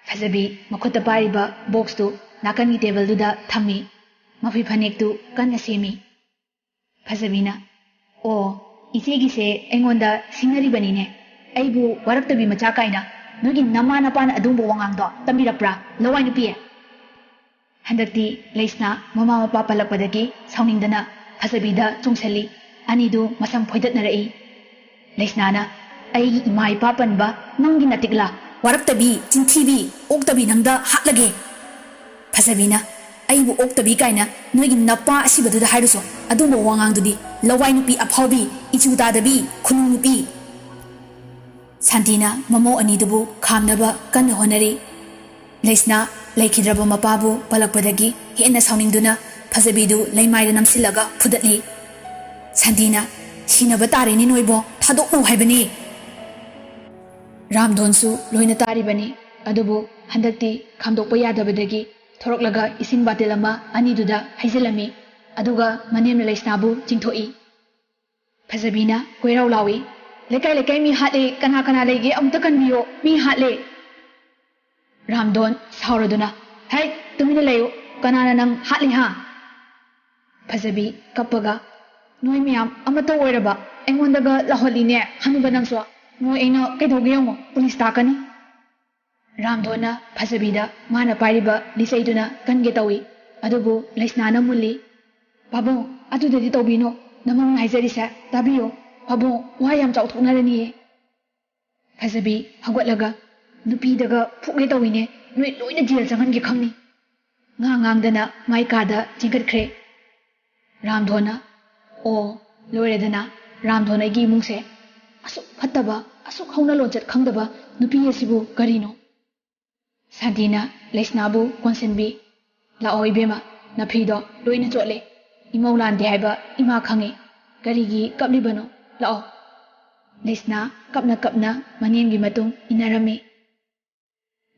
ꯐꯖꯕꯤ ꯃꯈꯨꯠꯇ ꯄꯥꯏꯔꯤꯕ ꯕꯣꯛꯁꯇꯨ ꯅꯥꯀꯟꯒꯤ ꯇꯦꯕꯜꯗꯨꯗ ꯊꯝꯃꯤ꯫ ꯃꯐꯤ ꯐꯅꯦꯛꯇꯨ ꯀꯟꯅ ꯁꯦꯝꯃꯤ꯫ ꯐꯖꯕꯤꯅ, "ꯑꯣ, ꯏꯆꯦꯒꯤꯁꯦ ꯑꯩꯉꯣꯟꯗ ꯁꯤꯡꯅꯔꯤꯕꯅꯤꯅꯦ꯫ ꯑꯩꯕꯨ ꯋꯥꯔꯛꯇꯕꯤ ꯃꯆꯥ ꯀꯥꯏꯅ꯫ ꯅꯣꯏꯒꯤ ꯅꯃꯥ ꯅꯄꯥꯅ ꯑꯗꯨꯒꯨꯝꯕ ꯋꯥꯉꯥꯡꯗꯣ ꯇꯝꯕꯤꯔꯛꯄ꯭ꯔꯥ, ꯂꯋꯥꯏ ꯅꯨꯄꯤ?" ꯍꯟꯗꯛꯇꯤ ꯂꯩꯁꯅꯥ ꯃꯃꯥ ꯃꯄꯥ ꯄꯜꯂꯛꯄꯗꯒꯤ ꯁꯥꯎꯅꯤꯡꯗꯅ ꯐꯖꯕꯤꯗ ꯆꯣꯡꯁꯤꯜꯂꯤ꯫ ꯑꯅꯤꯗꯨ ꯃꯁꯝ ꯐꯣꯏꯗꯠꯅꯔꯛꯏ꯫ ꯂꯩꯁꯅꯥꯅ, "ꯑꯩꯒꯤ ꯏꯃꯥ ꯏꯄꯥ ꯄꯟꯕ ꯅꯪꯒꯤ ꯅꯇꯤꯛꯂꯥ? ꯋꯥꯔꯛꯇꯕꯤ, ꯆꯤꯟꯊꯤꯕꯤ, ꯑꯣꯛꯇꯕꯤ ꯅꯪꯗ ꯍꯥꯠꯂꯒꯦ!" ꯐꯖꯕꯤꯅ, "ꯑꯩꯕꯨ ꯑꯣꯛꯇꯕꯤ ꯀꯥꯏꯅ ꯅꯣꯏꯒꯤ ꯅꯄꯥ ꯑꯁꯤꯕꯗꯨꯗ ꯍꯥꯏꯔꯨꯁꯣ꯫ ꯑꯗꯨꯝꯕ ꯋꯥꯉꯥꯡꯗꯨꯗꯤ ꯂꯋꯥꯏ ꯅꯨꯄꯤ ꯑꯐꯥꯎꯕꯤ, ꯏꯆꯨ ꯇꯥꯗꯕꯤ, ꯈꯨꯅꯨꯡ ꯅꯨꯄꯤ!" ꯁꯥꯟꯇꯤꯅ ꯃꯃꯧ ꯑꯅꯤꯗꯨꯕꯨ ꯈꯥꯝꯅꯕ ꯀꯟꯅ ꯍꯣꯠꯅꯔꯤ꯫ ꯂꯩꯁꯅꯥ ꯂꯩꯈꯤꯗ꯭ꯔꯕ ꯃꯄꯥꯕꯨ ꯄꯜꯂꯛꯄꯗꯒꯤ ꯍꯦꯟꯅ ꯁꯥꯎꯅꯤꯡꯗꯨꯅ ꯐꯖꯕꯤꯗꯨ ꯂꯩꯃꯥꯏꯗ ꯅꯝꯁꯤꯜꯂꯒ ꯐꯨꯗꯠꯂꯤ꯫ ꯁꯥꯟꯇꯤꯅ, "ꯁꯤꯅꯕ ꯇꯥꯔꯦꯅꯦ ꯅꯣꯏꯕꯣ, ꯊꯥꯗꯣꯛꯅꯧ ꯍꯥꯏꯕꯅꯤ!" ꯔꯥꯝꯙꯣꯟꯁꯨ ꯂꯣꯏꯅ ꯇꯥꯔꯤꯕꯅꯤ꯫ ꯑꯗꯨꯕꯨ ꯍꯟꯗꯛꯇꯤ ꯈꯥꯝꯗꯣꯛꯄ ꯌꯥꯗꯕꯗꯒꯤ ꯊꯣꯔꯛꯂꯒ ꯏꯁꯤꯡ ꯕꯥꯇꯤꯜ ꯑꯃ ꯑꯅꯤꯗꯨꯗ ꯍꯩꯖꯤꯜꯂꯝꯃꯤ꯫ ꯑꯗꯨꯒ ꯃꯅꯦꯝꯅ ꯂꯩꯁꯅꯥꯕꯨ ꯆꯤꯡꯊꯣꯛꯏ꯫ ꯐꯖꯕꯤꯅ ꯀꯣꯏꯔꯥꯎ ꯂꯥꯎꯏ, "ꯂꯩꯀꯥꯏ ꯂꯩꯀꯥꯏ ꯃꯤ ꯍꯥꯠꯂꯦ, ꯀꯅꯥ ꯀꯅꯥ ꯂꯩꯒꯦ ꯑꯃꯨꯛꯇ ꯀꯟꯕꯤꯌꯣ, ꯃꯤ ꯍꯥꯠꯂꯦ!" ꯔꯥꯝꯙꯣꯟ ꯁꯥꯎꯔꯗꯨꯅ, "ꯍꯩ, ꯇꯨꯃꯤꯟꯅ ꯂꯩꯌꯨ, ꯀꯅꯥꯅ ꯅꯪ ꯍꯥꯠꯂꯤ ꯍꯥ?" ꯐꯖꯕꯤ ꯀꯞꯄꯒ, "ꯅꯣꯏ ꯃꯌꯥꯝ ꯑꯃꯠꯇ ꯑꯣꯏꯔꯕ ꯑꯩꯉꯣꯟꯗꯒ ꯂꯥꯎꯍꯜꯂꯤꯅꯦ ꯍꯅꯨꯕ ꯅꯪꯁꯨ, ꯅꯣꯏ ꯑꯩꯅ ꯀꯩꯗꯧꯒꯦ ꯌꯦꯡꯉꯣ, ꯄꯨꯂꯤꯁ ꯇꯥꯛꯀꯅꯤ!" ꯔꯥꯝꯙꯣꯟꯅ ꯐꯖꯕꯤꯗ ꯃꯥꯅ ꯄꯥꯏꯔꯤꯕ ꯂꯤꯆꯩꯗꯨꯅ ꯀꯟꯒꯦ ꯇꯧꯏ꯫ ꯑꯗꯨꯕꯨ ꯂꯩꯁꯅꯥꯅ ꯃꯨꯜꯂꯤ꯫ "ꯄꯥꯕꯨꯡ, ꯑꯗꯨꯗꯗꯤ ꯇꯧꯕꯤꯅꯣ, ꯅꯃꯧꯅ ꯍꯥꯏꯖꯔꯤꯁꯦ ꯇꯥꯕꯤꯌꯣ꯫ ꯄꯥꯕꯨꯡ, ꯋꯥ ꯌꯥꯝ ꯆꯥꯎꯊꯣꯛꯅꯔꯅꯤꯌꯦ!" ꯐꯖꯕꯤ ꯍꯧꯒꯠꯂꯒ, "ꯅꯨꯄꯤꯗꯒ ꯐꯨꯒꯦ ꯇꯧꯏꯅꯦ, ꯅꯣꯏ ꯂꯣꯏꯅ ꯖꯦꯜ ꯆꯪꯍꯟꯒꯦ ꯈꯪꯅꯤ!" ꯉꯥꯡ ꯉꯥꯡꯗꯅ ꯃꯥꯏ ꯀꯥꯗ ꯆꯦꯟꯈꯠꯈ꯭ꯔꯦ꯫ ꯔꯥꯝꯙꯣꯟꯅ, "ꯑꯣ, ꯂꯣꯏꯔꯦꯗꯅ ꯔꯥꯝꯙꯣꯟ ꯑꯩꯒꯤ ꯏꯃꯨꯡꯁꯦ꯫ ꯑꯁꯨꯛ ꯐꯠꯇꯕ, ꯑꯁꯨꯛ ꯍꯧꯅ ꯂꯣꯟꯆꯠ ꯈꯪꯗꯕ ꯅꯨꯄꯤ ꯑꯁꯤꯕꯨ ꯀꯔꯤꯅꯣ?" ꯁꯥꯟꯇꯤꯅ ꯂꯩꯁꯅꯥꯕꯨ ꯀꯣꯟꯁꯤꯟꯕꯤ꯫ "ꯂꯥꯛꯑꯣ ꯏꯕꯦꯝꯃ, ꯅꯐꯤꯗꯣ ꯂꯣꯏꯅ ꯆꯣꯠꯂꯦ꯫ ꯏꯃꯧ ꯂꯥꯟꯗꯦ ꯍꯥꯏꯕ ꯏꯃꯥ ꯈꯪꯉꯦ꯫ ꯀꯔꯤꯒꯤ ꯀꯞꯂꯤꯕꯅꯣ? ꯂꯥꯛꯑꯣ꯫" ꯂꯩꯁꯅꯥ ꯀꯞꯅ ꯀꯞꯅ ꯃꯅꯦꯝꯒꯤ ꯃꯇꯨꯡ ꯏꯟꯅꯔꯝꯃꯤ꯫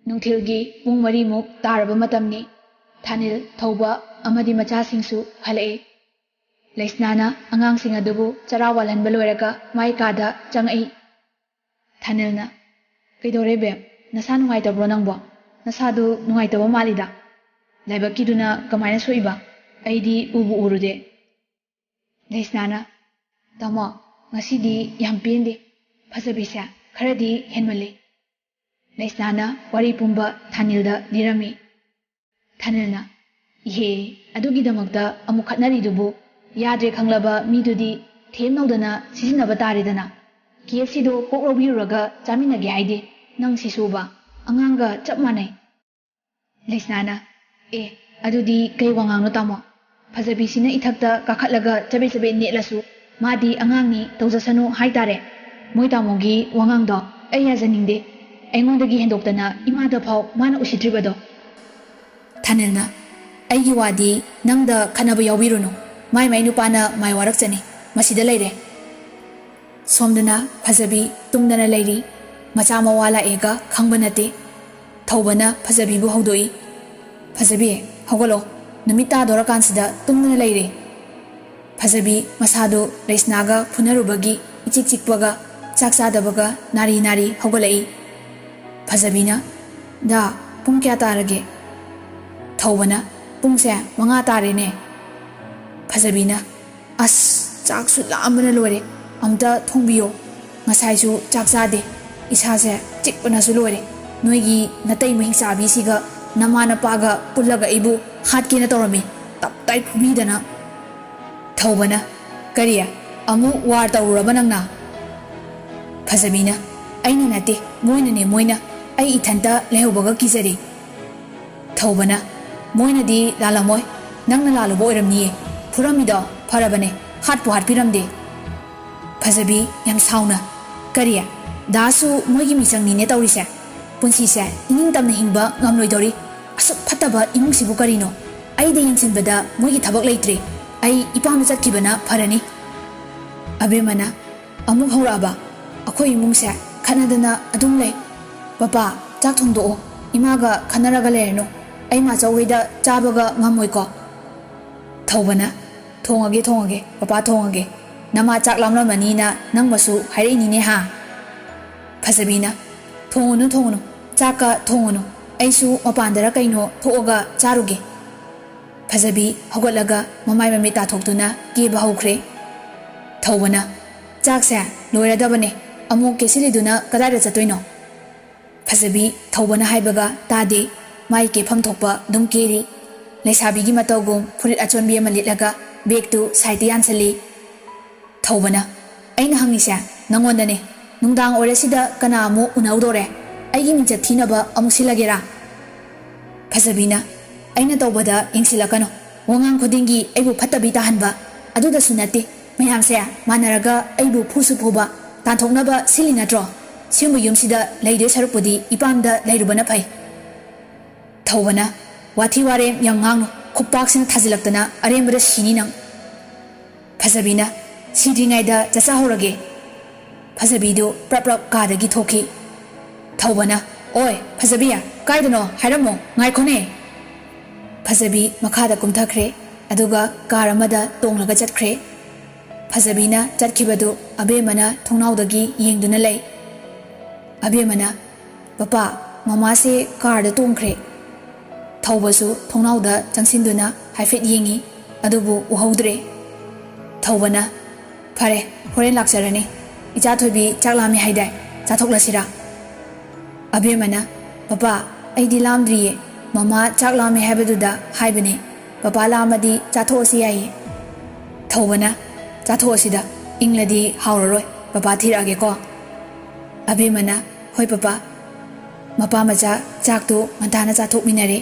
ꯅꯨꯡꯊꯤꯜꯒꯤ ꯄꯨꯡ ꯃꯔꯤꯃꯨꯛ ꯇꯥꯔꯕ ꯃꯇꯝꯅꯤ꯫ ꯊꯥꯅꯤꯜ ꯊꯧꯕ ꯑꯃꯗꯤ ꯃꯆꯥꯁꯤꯡꯁꯨ ꯍꯜꯂꯛꯑꯦ꯫ ꯂꯩꯁꯅꯥꯅ ꯑꯉꯥꯡꯁꯤꯡ ꯑꯗꯨꯕꯨ ꯆꯔꯥ ꯋꯥꯜꯍꯟꯕ ꯂꯣꯏꯔꯒ ꯃꯥꯏ ꯀꯥꯗ ꯆꯪꯉꯛꯏ꯫ ꯊꯥꯅꯤꯜꯅ, "ꯀꯩꯗꯧꯔꯦ ꯕꯦꯝ? ꯅꯁꯥ ꯅꯨꯡꯉꯥꯏꯇꯕ꯭ꯔꯣ ꯅꯪꯕꯣ? ꯅꯁꯥꯗꯨ ꯅꯨꯡꯉꯥꯏꯇꯕ ꯃꯥꯜꯂꯤꯗ꯫ ꯂꯥꯏꯕꯛꯀꯤꯗꯨꯅ ꯀꯃꯥꯏꯅ ꯁꯣꯛꯏꯕ? ꯑꯩꯗꯤ ꯎꯕꯨ ꯎꯔꯨꯗꯦ꯫" ꯂꯩꯁꯅꯥꯅ, "ꯇꯥꯃꯣ, ꯉꯁꯤꯗꯤ ꯌꯥꯝ ꯄꯦꯟꯗꯦ꯫ ꯐꯖꯕꯤꯁꯦ ꯈꯔꯗꯤ ꯍꯦꯟꯃꯜꯂꯤ꯫" ꯂꯩꯁꯅꯥꯅ ꯋꯥꯔꯤ ꯄꯨꯝꯕ ꯊꯥꯅꯤꯜꯗ ꯂꯤꯔꯝꯃꯤ꯫ ꯊꯥꯅꯤꯜꯅ, "ꯏꯍꯦ, ꯑꯗꯨꯒꯤꯗꯃꯛꯇ ꯑꯃꯨꯛ ꯈꯠꯅꯔꯤꯗꯨꯕꯨ? ꯌꯥꯗ꯭ꯔꯦ ꯈꯪꯂꯕ ꯃꯤꯗꯨꯗꯤ ꯊꯦꯝꯅꯧꯗꯅ ꯁꯤꯖꯤꯟꯅꯕ ꯇꯥꯔꯦꯗꯅ꯫ ꯀꯦ ꯑꯦꯐ ꯁꯤꯗꯣ ꯀꯣꯛ ꯂꯧꯕꯤꯔꯨꯔꯒ ꯆꯥꯃꯤꯟꯅꯒꯦ ꯍꯥꯏꯗꯦ꯫ ꯅꯪ ꯁꯤꯁꯨꯕ, ꯑꯉꯥꯡꯒ ꯆꯞ ꯃꯥꯟꯅꯩ꯫" ꯂꯩꯁꯅꯥꯅ, "ꯑꯦ, ꯑꯗꯨꯗꯤ ꯀꯩ ꯋꯥꯉꯥꯡꯅꯣ ꯇꯥꯃꯣ? ꯐꯖꯕꯤꯁꯤꯅ ꯏꯊꯛꯇ ꯀꯥꯈꯠꯂꯒ ꯆꯕꯦꯠ ꯆꯕꯦꯠ ꯅꯦꯠꯂꯁꯨ ꯃꯥꯗꯤ ꯑꯉꯥꯡꯅꯤ, ꯇꯧꯖꯁꯅꯨ ꯍꯥꯏꯇꯥꯔꯦ꯫ ꯃꯣꯏ ꯇꯥꯃꯣꯒꯤ ꯋꯥꯉꯥꯡꯗꯣ ꯑꯩ ꯌꯥꯖꯅꯤꯡꯗꯦ꯫ ꯑꯩꯉꯣꯟꯗꯒꯤ ꯍꯦꯟꯗꯣꯛꯇꯅ ꯏꯃꯥꯗ ꯐꯥꯎ ꯃꯥꯅ ꯎꯁꯤꯠꯇ꯭ꯔꯤꯕꯗꯣ꯫" ꯊꯥꯅꯤꯜꯅ, "ꯑꯩꯒꯤ ꯋꯥꯗꯤ ꯅꯪꯗ ꯈꯠꯅꯕ ꯌꯥꯎꯕꯤꯔꯨꯅꯨ꯫ ꯃꯥꯏ ꯃꯥꯏ ꯅꯨꯄꯥꯅ ꯃꯥꯏ ꯋꯥꯔꯛꯆꯅꯤ꯫ ꯃꯁꯤꯗ ꯂꯩꯔꯦ꯫" ꯁꯣꯝꯗꯅ ꯐꯖꯕꯤ ꯇꯨꯝꯗꯅ ꯂꯩꯔꯤ꯫ ꯃꯆꯥ ꯃꯋꯥ ꯂꯥꯛꯑꯦꯒ ꯈꯪꯕ ꯅꯠꯇꯦ꯫ ꯊꯧꯕꯅ ꯐꯖꯕꯤꯕꯨ ꯍꯧꯗꯣꯛꯏ꯫ "ꯐꯖꯕꯤ, ꯍꯧꯒꯠꯂꯣ꯫ ꯅꯨꯃꯤꯠ ꯇꯥꯗꯣꯔꯀꯥꯟꯁꯤꯗ ꯇꯨꯝꯗꯨꯅ ꯂꯩꯔꯦ꯫" ꯐꯖꯕꯤ ꯃꯁꯥꯗꯨ ꯂꯩꯁꯅꯥꯒ ꯐꯨꯅꯔꯨꯕꯒꯤ ꯏꯆꯤꯛ ꯆꯤꯛꯄꯒ ꯆꯥꯛ ꯆꯥꯗꯕꯒ ꯅꯥꯔꯤ ꯅꯥꯔꯤ ꯍꯧꯒꯠꯂꯛꯏ꯫ ꯐꯖꯕꯤꯅ, "ꯗꯥ, ꯄꯨꯡ ꯀꯌꯥ ꯇꯥꯔꯒꯦ?" ꯊꯧꯕꯅ, "ꯄꯨꯡꯁꯦ ꯃꯉꯥ ꯇꯥꯔꯦꯅꯦ꯫" ꯐꯖꯕꯤꯅ, "ꯑꯁ, ꯆꯥꯛꯁꯨ ꯂꯥꯝꯕꯅ ꯂꯣꯏꯔꯦ꯫ ꯑꯝꯇ ꯊꯣꯡꯕꯤꯌꯣ꯫ ꯉꯁꯥꯏꯁꯨ ꯆꯥꯛ ꯆꯥꯗꯦ꯫ ꯏꯁꯥꯁꯦ ꯆꯤꯛꯄꯅꯁꯨ ꯂꯣꯏꯔꯦ꯫ ꯅꯣꯏꯒꯤ ꯅꯇꯩ ꯃꯍꯤꯛ ꯆꯥꯕꯤꯁꯤꯒ ꯅꯃꯥ ꯅꯄꯥꯒ ꯄꯨꯜꯂꯒ ꯑꯩꯕꯨ ꯍꯥꯠꯀꯦꯅ ꯇꯧꯔꯝꯃꯤ꯫ ꯇꯞ ꯇꯥꯏ ꯐꯨꯕꯤꯗꯅ꯫" ꯊꯧꯕꯅ, "ꯀꯔꯤ? ꯑꯃꯨꯛ ꯋꯥꯔ ꯇꯧꯔꯨꯔꯕ ꯅꯪꯅ?" ꯐꯖꯕꯤꯅ, "ꯑꯩꯅ ꯅꯠꯇꯦ, ꯃꯣꯏꯅꯅꯦ, ꯃꯣꯏꯅ꯫ ꯑꯩ ꯏꯊꯟꯇ ꯂꯩꯍꯧꯕꯒ ꯀꯤꯖꯔꯦ꯫" ꯊꯧꯕꯅ, "ꯃꯣꯏꯅꯗꯤ ꯂꯥꯜꯂꯝꯃꯣꯏ, ꯅꯪꯅ ꯂꯥꯜꯂꯨꯕ ꯑꯣꯏꯔꯝꯅꯤꯌꯦ꯫ ꯐꯨꯔꯝꯃꯤꯗꯣ ꯐꯔꯕꯅꯦ, ꯍꯥꯠꯄꯨ ꯍꯥꯠꯄꯤꯔꯝꯗꯦ꯫" ꯐꯖꯕꯤ ꯌꯥꯝ ꯁꯥꯎꯅ, "ꯀꯔꯤ? ꯗꯥꯁꯨ ꯃꯣꯏꯒꯤ ꯃꯤꯆꯪꯅꯤꯅꯦ ꯇꯧꯔꯤꯁꯦ꯫ ꯄꯨꯟꯁꯤꯁꯦ ꯏꯅꯤꯡ ꯇꯝꯅ ꯍꯤꯡꯕ ꯉꯝꯂꯣꯏꯗꯧꯔꯤ꯫ ꯑꯁꯨꯛ ꯐꯠꯇꯕ ꯏꯃꯨꯡꯁꯤꯕꯨ ꯀꯔꯤꯅꯣ? ꯑꯩꯗ ꯌꯦꯡꯁꯤꯟꯕꯗ ꯃꯣꯏꯒꯤ ꯊꯕꯛ ꯂꯩꯇ꯭ꯔꯦ꯫ ꯑꯩ ꯏꯄꯥꯝꯗ ꯆꯠꯈꯤꯕꯅ ꯐꯔꯅꯤ꯫" ꯑꯕꯦꯝꯃꯅ ꯑꯃꯨꯛ ꯍꯧꯔꯛꯑꯕ, "ꯑꯩꯈꯣꯏ ꯏꯃꯨꯡꯁꯦ ꯈꯠꯅꯗꯅ ꯑꯗꯨꯝ ꯂꯩ꯫ ꯄꯄꯥ, ꯆꯥꯛ ꯊꯣꯡꯗꯣꯛꯑꯣ꯫ ꯏꯃꯥꯒ ꯈꯟꯅꯔꯒ ꯂꯩꯔꯅꯨ꯫ ꯑꯩ ꯃꯥꯆꯧ ꯍꯣꯏꯗ ꯆꯥꯕꯒ ꯉꯝꯃꯣꯏꯀꯣ꯫" ꯊꯧꯕꯅ, "ꯊꯣꯡꯉꯒꯦ, ꯊꯣꯡꯉꯒꯦ, ꯄꯄꯥ ꯊꯣꯡꯉꯒꯦ꯫ ꯅꯃꯥ ꯆꯥꯛ ꯂꯥꯝꯂꯝꯃꯅꯤꯅ ꯅꯪꯃꯁꯨ ꯍꯥꯏꯔꯛꯏꯅꯤꯅꯦ ꯍꯥ?" ꯐꯖꯕꯤꯅ, "ꯊꯣꯡꯉꯨꯅꯨ, ꯊꯣꯡꯉꯨꯅꯨ, ꯆꯥꯛꯀ ꯊꯣꯡꯉꯨꯅꯨ꯫ ꯑꯩꯁꯨ ꯃꯄꯥꯟꯗꯔ ꯀꯩꯅꯣ ꯊꯣꯛꯑꯒ ꯆꯥꯔꯨꯒꯦ꯫" ꯐꯖꯕꯤ ꯍꯧꯒꯠꯂꯒ ꯃꯃꯥꯏ ꯃꯃꯤꯠ ꯇꯥꯊꯣꯛꯇꯨꯅ ꯀꯦꯕ ꯍꯧꯈ꯭ꯔꯦ꯫ ꯊꯧꯕꯅ, "ꯆꯥꯛꯁꯦ ꯂꯣꯏꯔꯗꯕꯅꯦ, ꯑꯃꯨꯛ ꯀꯦꯁꯤꯜꯂꯤꯗꯨꯅ ꯀꯗꯥꯏꯗ ꯆꯠꯇꯣꯏꯅꯣ?" ꯐꯖꯕꯤ ꯊꯧꯕꯅ ꯍꯥꯏꯕꯒ ꯇꯥꯗꯦ꯫ ꯃꯥꯏ ꯀꯦꯐꯝ ꯊꯣꯛꯄ ꯑꯗꯨꯝ ꯀꯦꯔꯤ꯫ ꯂꯩꯁꯥꯕꯤꯒꯤ ꯃꯇꯧꯒꯨꯝ ꯐꯨꯔꯤꯠ ꯑꯆꯣꯟꯕꯤ ꯑꯃ ꯂꯤꯠꯂꯒ ꯕꯦꯒꯇꯨ ꯁꯥꯏꯠꯇ ꯌꯥꯟꯁꯤꯜꯂꯤ꯫ ꯊꯧꯕꯅ, "ꯑꯩꯅ ꯍꯪꯉꯤꯁꯦ ꯅꯪꯉꯣꯟꯗꯅꯦ꯫ ꯅꯨꯡꯗꯥꯡ ꯑꯣꯏꯔꯁꯤꯗ ꯀꯅꯥ ꯑꯃꯨꯛ ꯎꯅꯧꯗꯣꯔꯦ? ꯑꯩꯒꯤ ꯃꯤꯡꯆꯠ ꯊꯤꯅꯕ ꯑꯃꯨꯛ ꯁꯤꯜꯂꯒꯦꯔꯥ?" ꯐꯖꯕꯤꯅ, "ꯑꯩꯅ ꯇꯧꯕꯗ ꯌꯦꯡꯁꯤꯜꯂꯛꯀꯅꯨ꯫ ꯋꯥꯉꯥꯡ ꯈꯨꯗꯤꯡꯒꯤ ꯑꯩꯕꯨ ꯐꯠꯇꯕꯤ ꯇꯥꯍꯟꯕ꯫ ꯑꯗꯨꯗꯁꯨ ꯅꯠꯇꯦ, ꯃꯌꯥꯝꯁꯦ ꯃꯥꯟꯅꯔꯒ ꯑꯩꯕꯨ ꯐꯨꯁꯨ ꯐꯨꯕ, ꯇꯥꯟꯊꯣꯛꯅꯕ ꯁꯤꯜꯂꯤ ꯅꯠꯇ꯭ꯔꯣ? ꯁꯤꯒꯨꯝꯕ ꯌꯨꯝꯁꯤꯗ ꯂꯩꯗꯣꯏ ꯁꯔꯨꯛꯄꯨꯗꯤ ꯏꯄꯥꯝꯗ ꯂꯩꯔꯨꯕꯅ ꯐꯩ꯫" ꯊꯧꯕꯅ, "ꯋꯥꯊꯤ ꯋꯥꯔꯦꯝ ꯌꯥꯝ ꯉꯥꯡꯅꯨ, ꯈꯨꯄꯥꯛꯁꯤꯅ ꯊꯥꯖꯤꯜꯂꯛꯇꯅ ꯑꯔꯦꯝꯕꯗ ꯁꯤꯅꯤ ꯅꯪ꯫" ꯐꯖꯕꯤꯅ, "ꯁꯤꯗ꯭ꯔꯤꯉꯩꯗ ꯆꯠꯆꯍꯧꯔꯒꯦ꯫" ꯐꯖꯕꯤꯗꯨ ꯄ꯭ꯔꯞ ꯄ꯭ꯔꯞ ꯀꯥꯗꯒꯤ ꯊꯣꯛꯈꯤ꯫ ꯊꯧꯕꯅ, "ꯑꯣꯏ ꯐꯖꯕꯤ, ꯀꯥꯏꯗꯅꯣ ꯍꯥꯏꯔꯝꯃꯣ, ꯉꯥꯏꯈꯣꯅꯦ!" ꯐꯖꯕꯤ ꯃꯈꯥꯗ ꯀꯨꯝꯊꯈ꯭ꯔꯦ, ꯑꯗꯨꯒ ꯀꯥꯔ ꯑꯃꯗ ꯇꯣꯡꯂꯒ ꯆꯠꯈ꯭ꯔꯦ꯫ ꯐꯖꯕꯤꯅ ꯆꯠꯈꯤꯕꯗꯨ ꯑꯕꯦꯝꯃꯅ ꯊꯣꯡꯅꯥꯎꯗꯒꯤ ꯌꯦꯡꯗꯨꯅ ꯂꯩ꯫ ꯑꯕꯦꯝꯃꯅ, "ꯄꯄꯥ, ꯃꯃꯥꯁꯦ ꯀꯥꯔꯗ ꯇꯣꯡꯈ꯭ꯔꯦ꯫" ꯊꯧꯕꯁꯨ ꯊꯣꯡꯅꯥꯎꯗ ꯆꯪꯁꯤꯟꯗꯨꯅ ꯍꯥꯏꯐꯦꯠ ꯌꯦꯡꯉꯤ, ꯑꯗꯨꯕꯨ ꯎꯍꯧꯗ꯭ꯔꯦ꯫ ꯊꯧꯕꯅ, "ꯐꯔꯦ, ꯍꯣꯔꯦꯟ ꯂꯥꯛꯆꯔꯅꯤ꯫ ꯏꯆꯥ ꯊꯣꯏꯕꯤ ꯆꯥꯛ ꯂꯥꯝꯃꯤ ꯍꯥꯏꯗꯥꯏ, ꯆꯥꯊꯣꯛꯂꯁꯤꯔꯥ?" ꯑꯕꯦꯝꯃꯅ, "ꯄꯄꯥ, ꯑꯩꯗꯤ ꯂꯥꯝꯗ꯭ꯔꯤꯌꯦ꯫ ꯃꯃꯥ ꯆꯥꯛ ꯂꯥꯝꯃꯦ ꯍꯥꯏꯕꯗꯨꯗ ꯍꯥꯏꯕꯅꯦ꯫ ꯄꯄꯥ ꯂꯥꯝꯃꯗꯤ ꯆꯥꯊꯣꯛꯑꯁꯤ ꯌꯥꯏꯌꯦ꯫" ꯊꯧꯕꯅ, "ꯆꯥꯊꯣꯛꯑꯁꯤꯗ, ꯏꯪꯂꯗꯤ ꯍꯥꯎꯔꯔꯣꯏ꯫ ꯄꯄꯥ ꯊꯤꯔꯛꯑꯒꯦꯀꯣ꯫" ꯑꯕꯦꯝꯃꯅ, "ꯍꯣꯏ ꯄꯄꯥ꯫" ꯃꯄꯥ ꯃꯆꯥ ꯆꯥꯛꯇꯨ ꯉꯟꯇꯥꯅ ꯆꯥꯊꯣꯛꯃꯤꯟꯅꯔꯦ꯫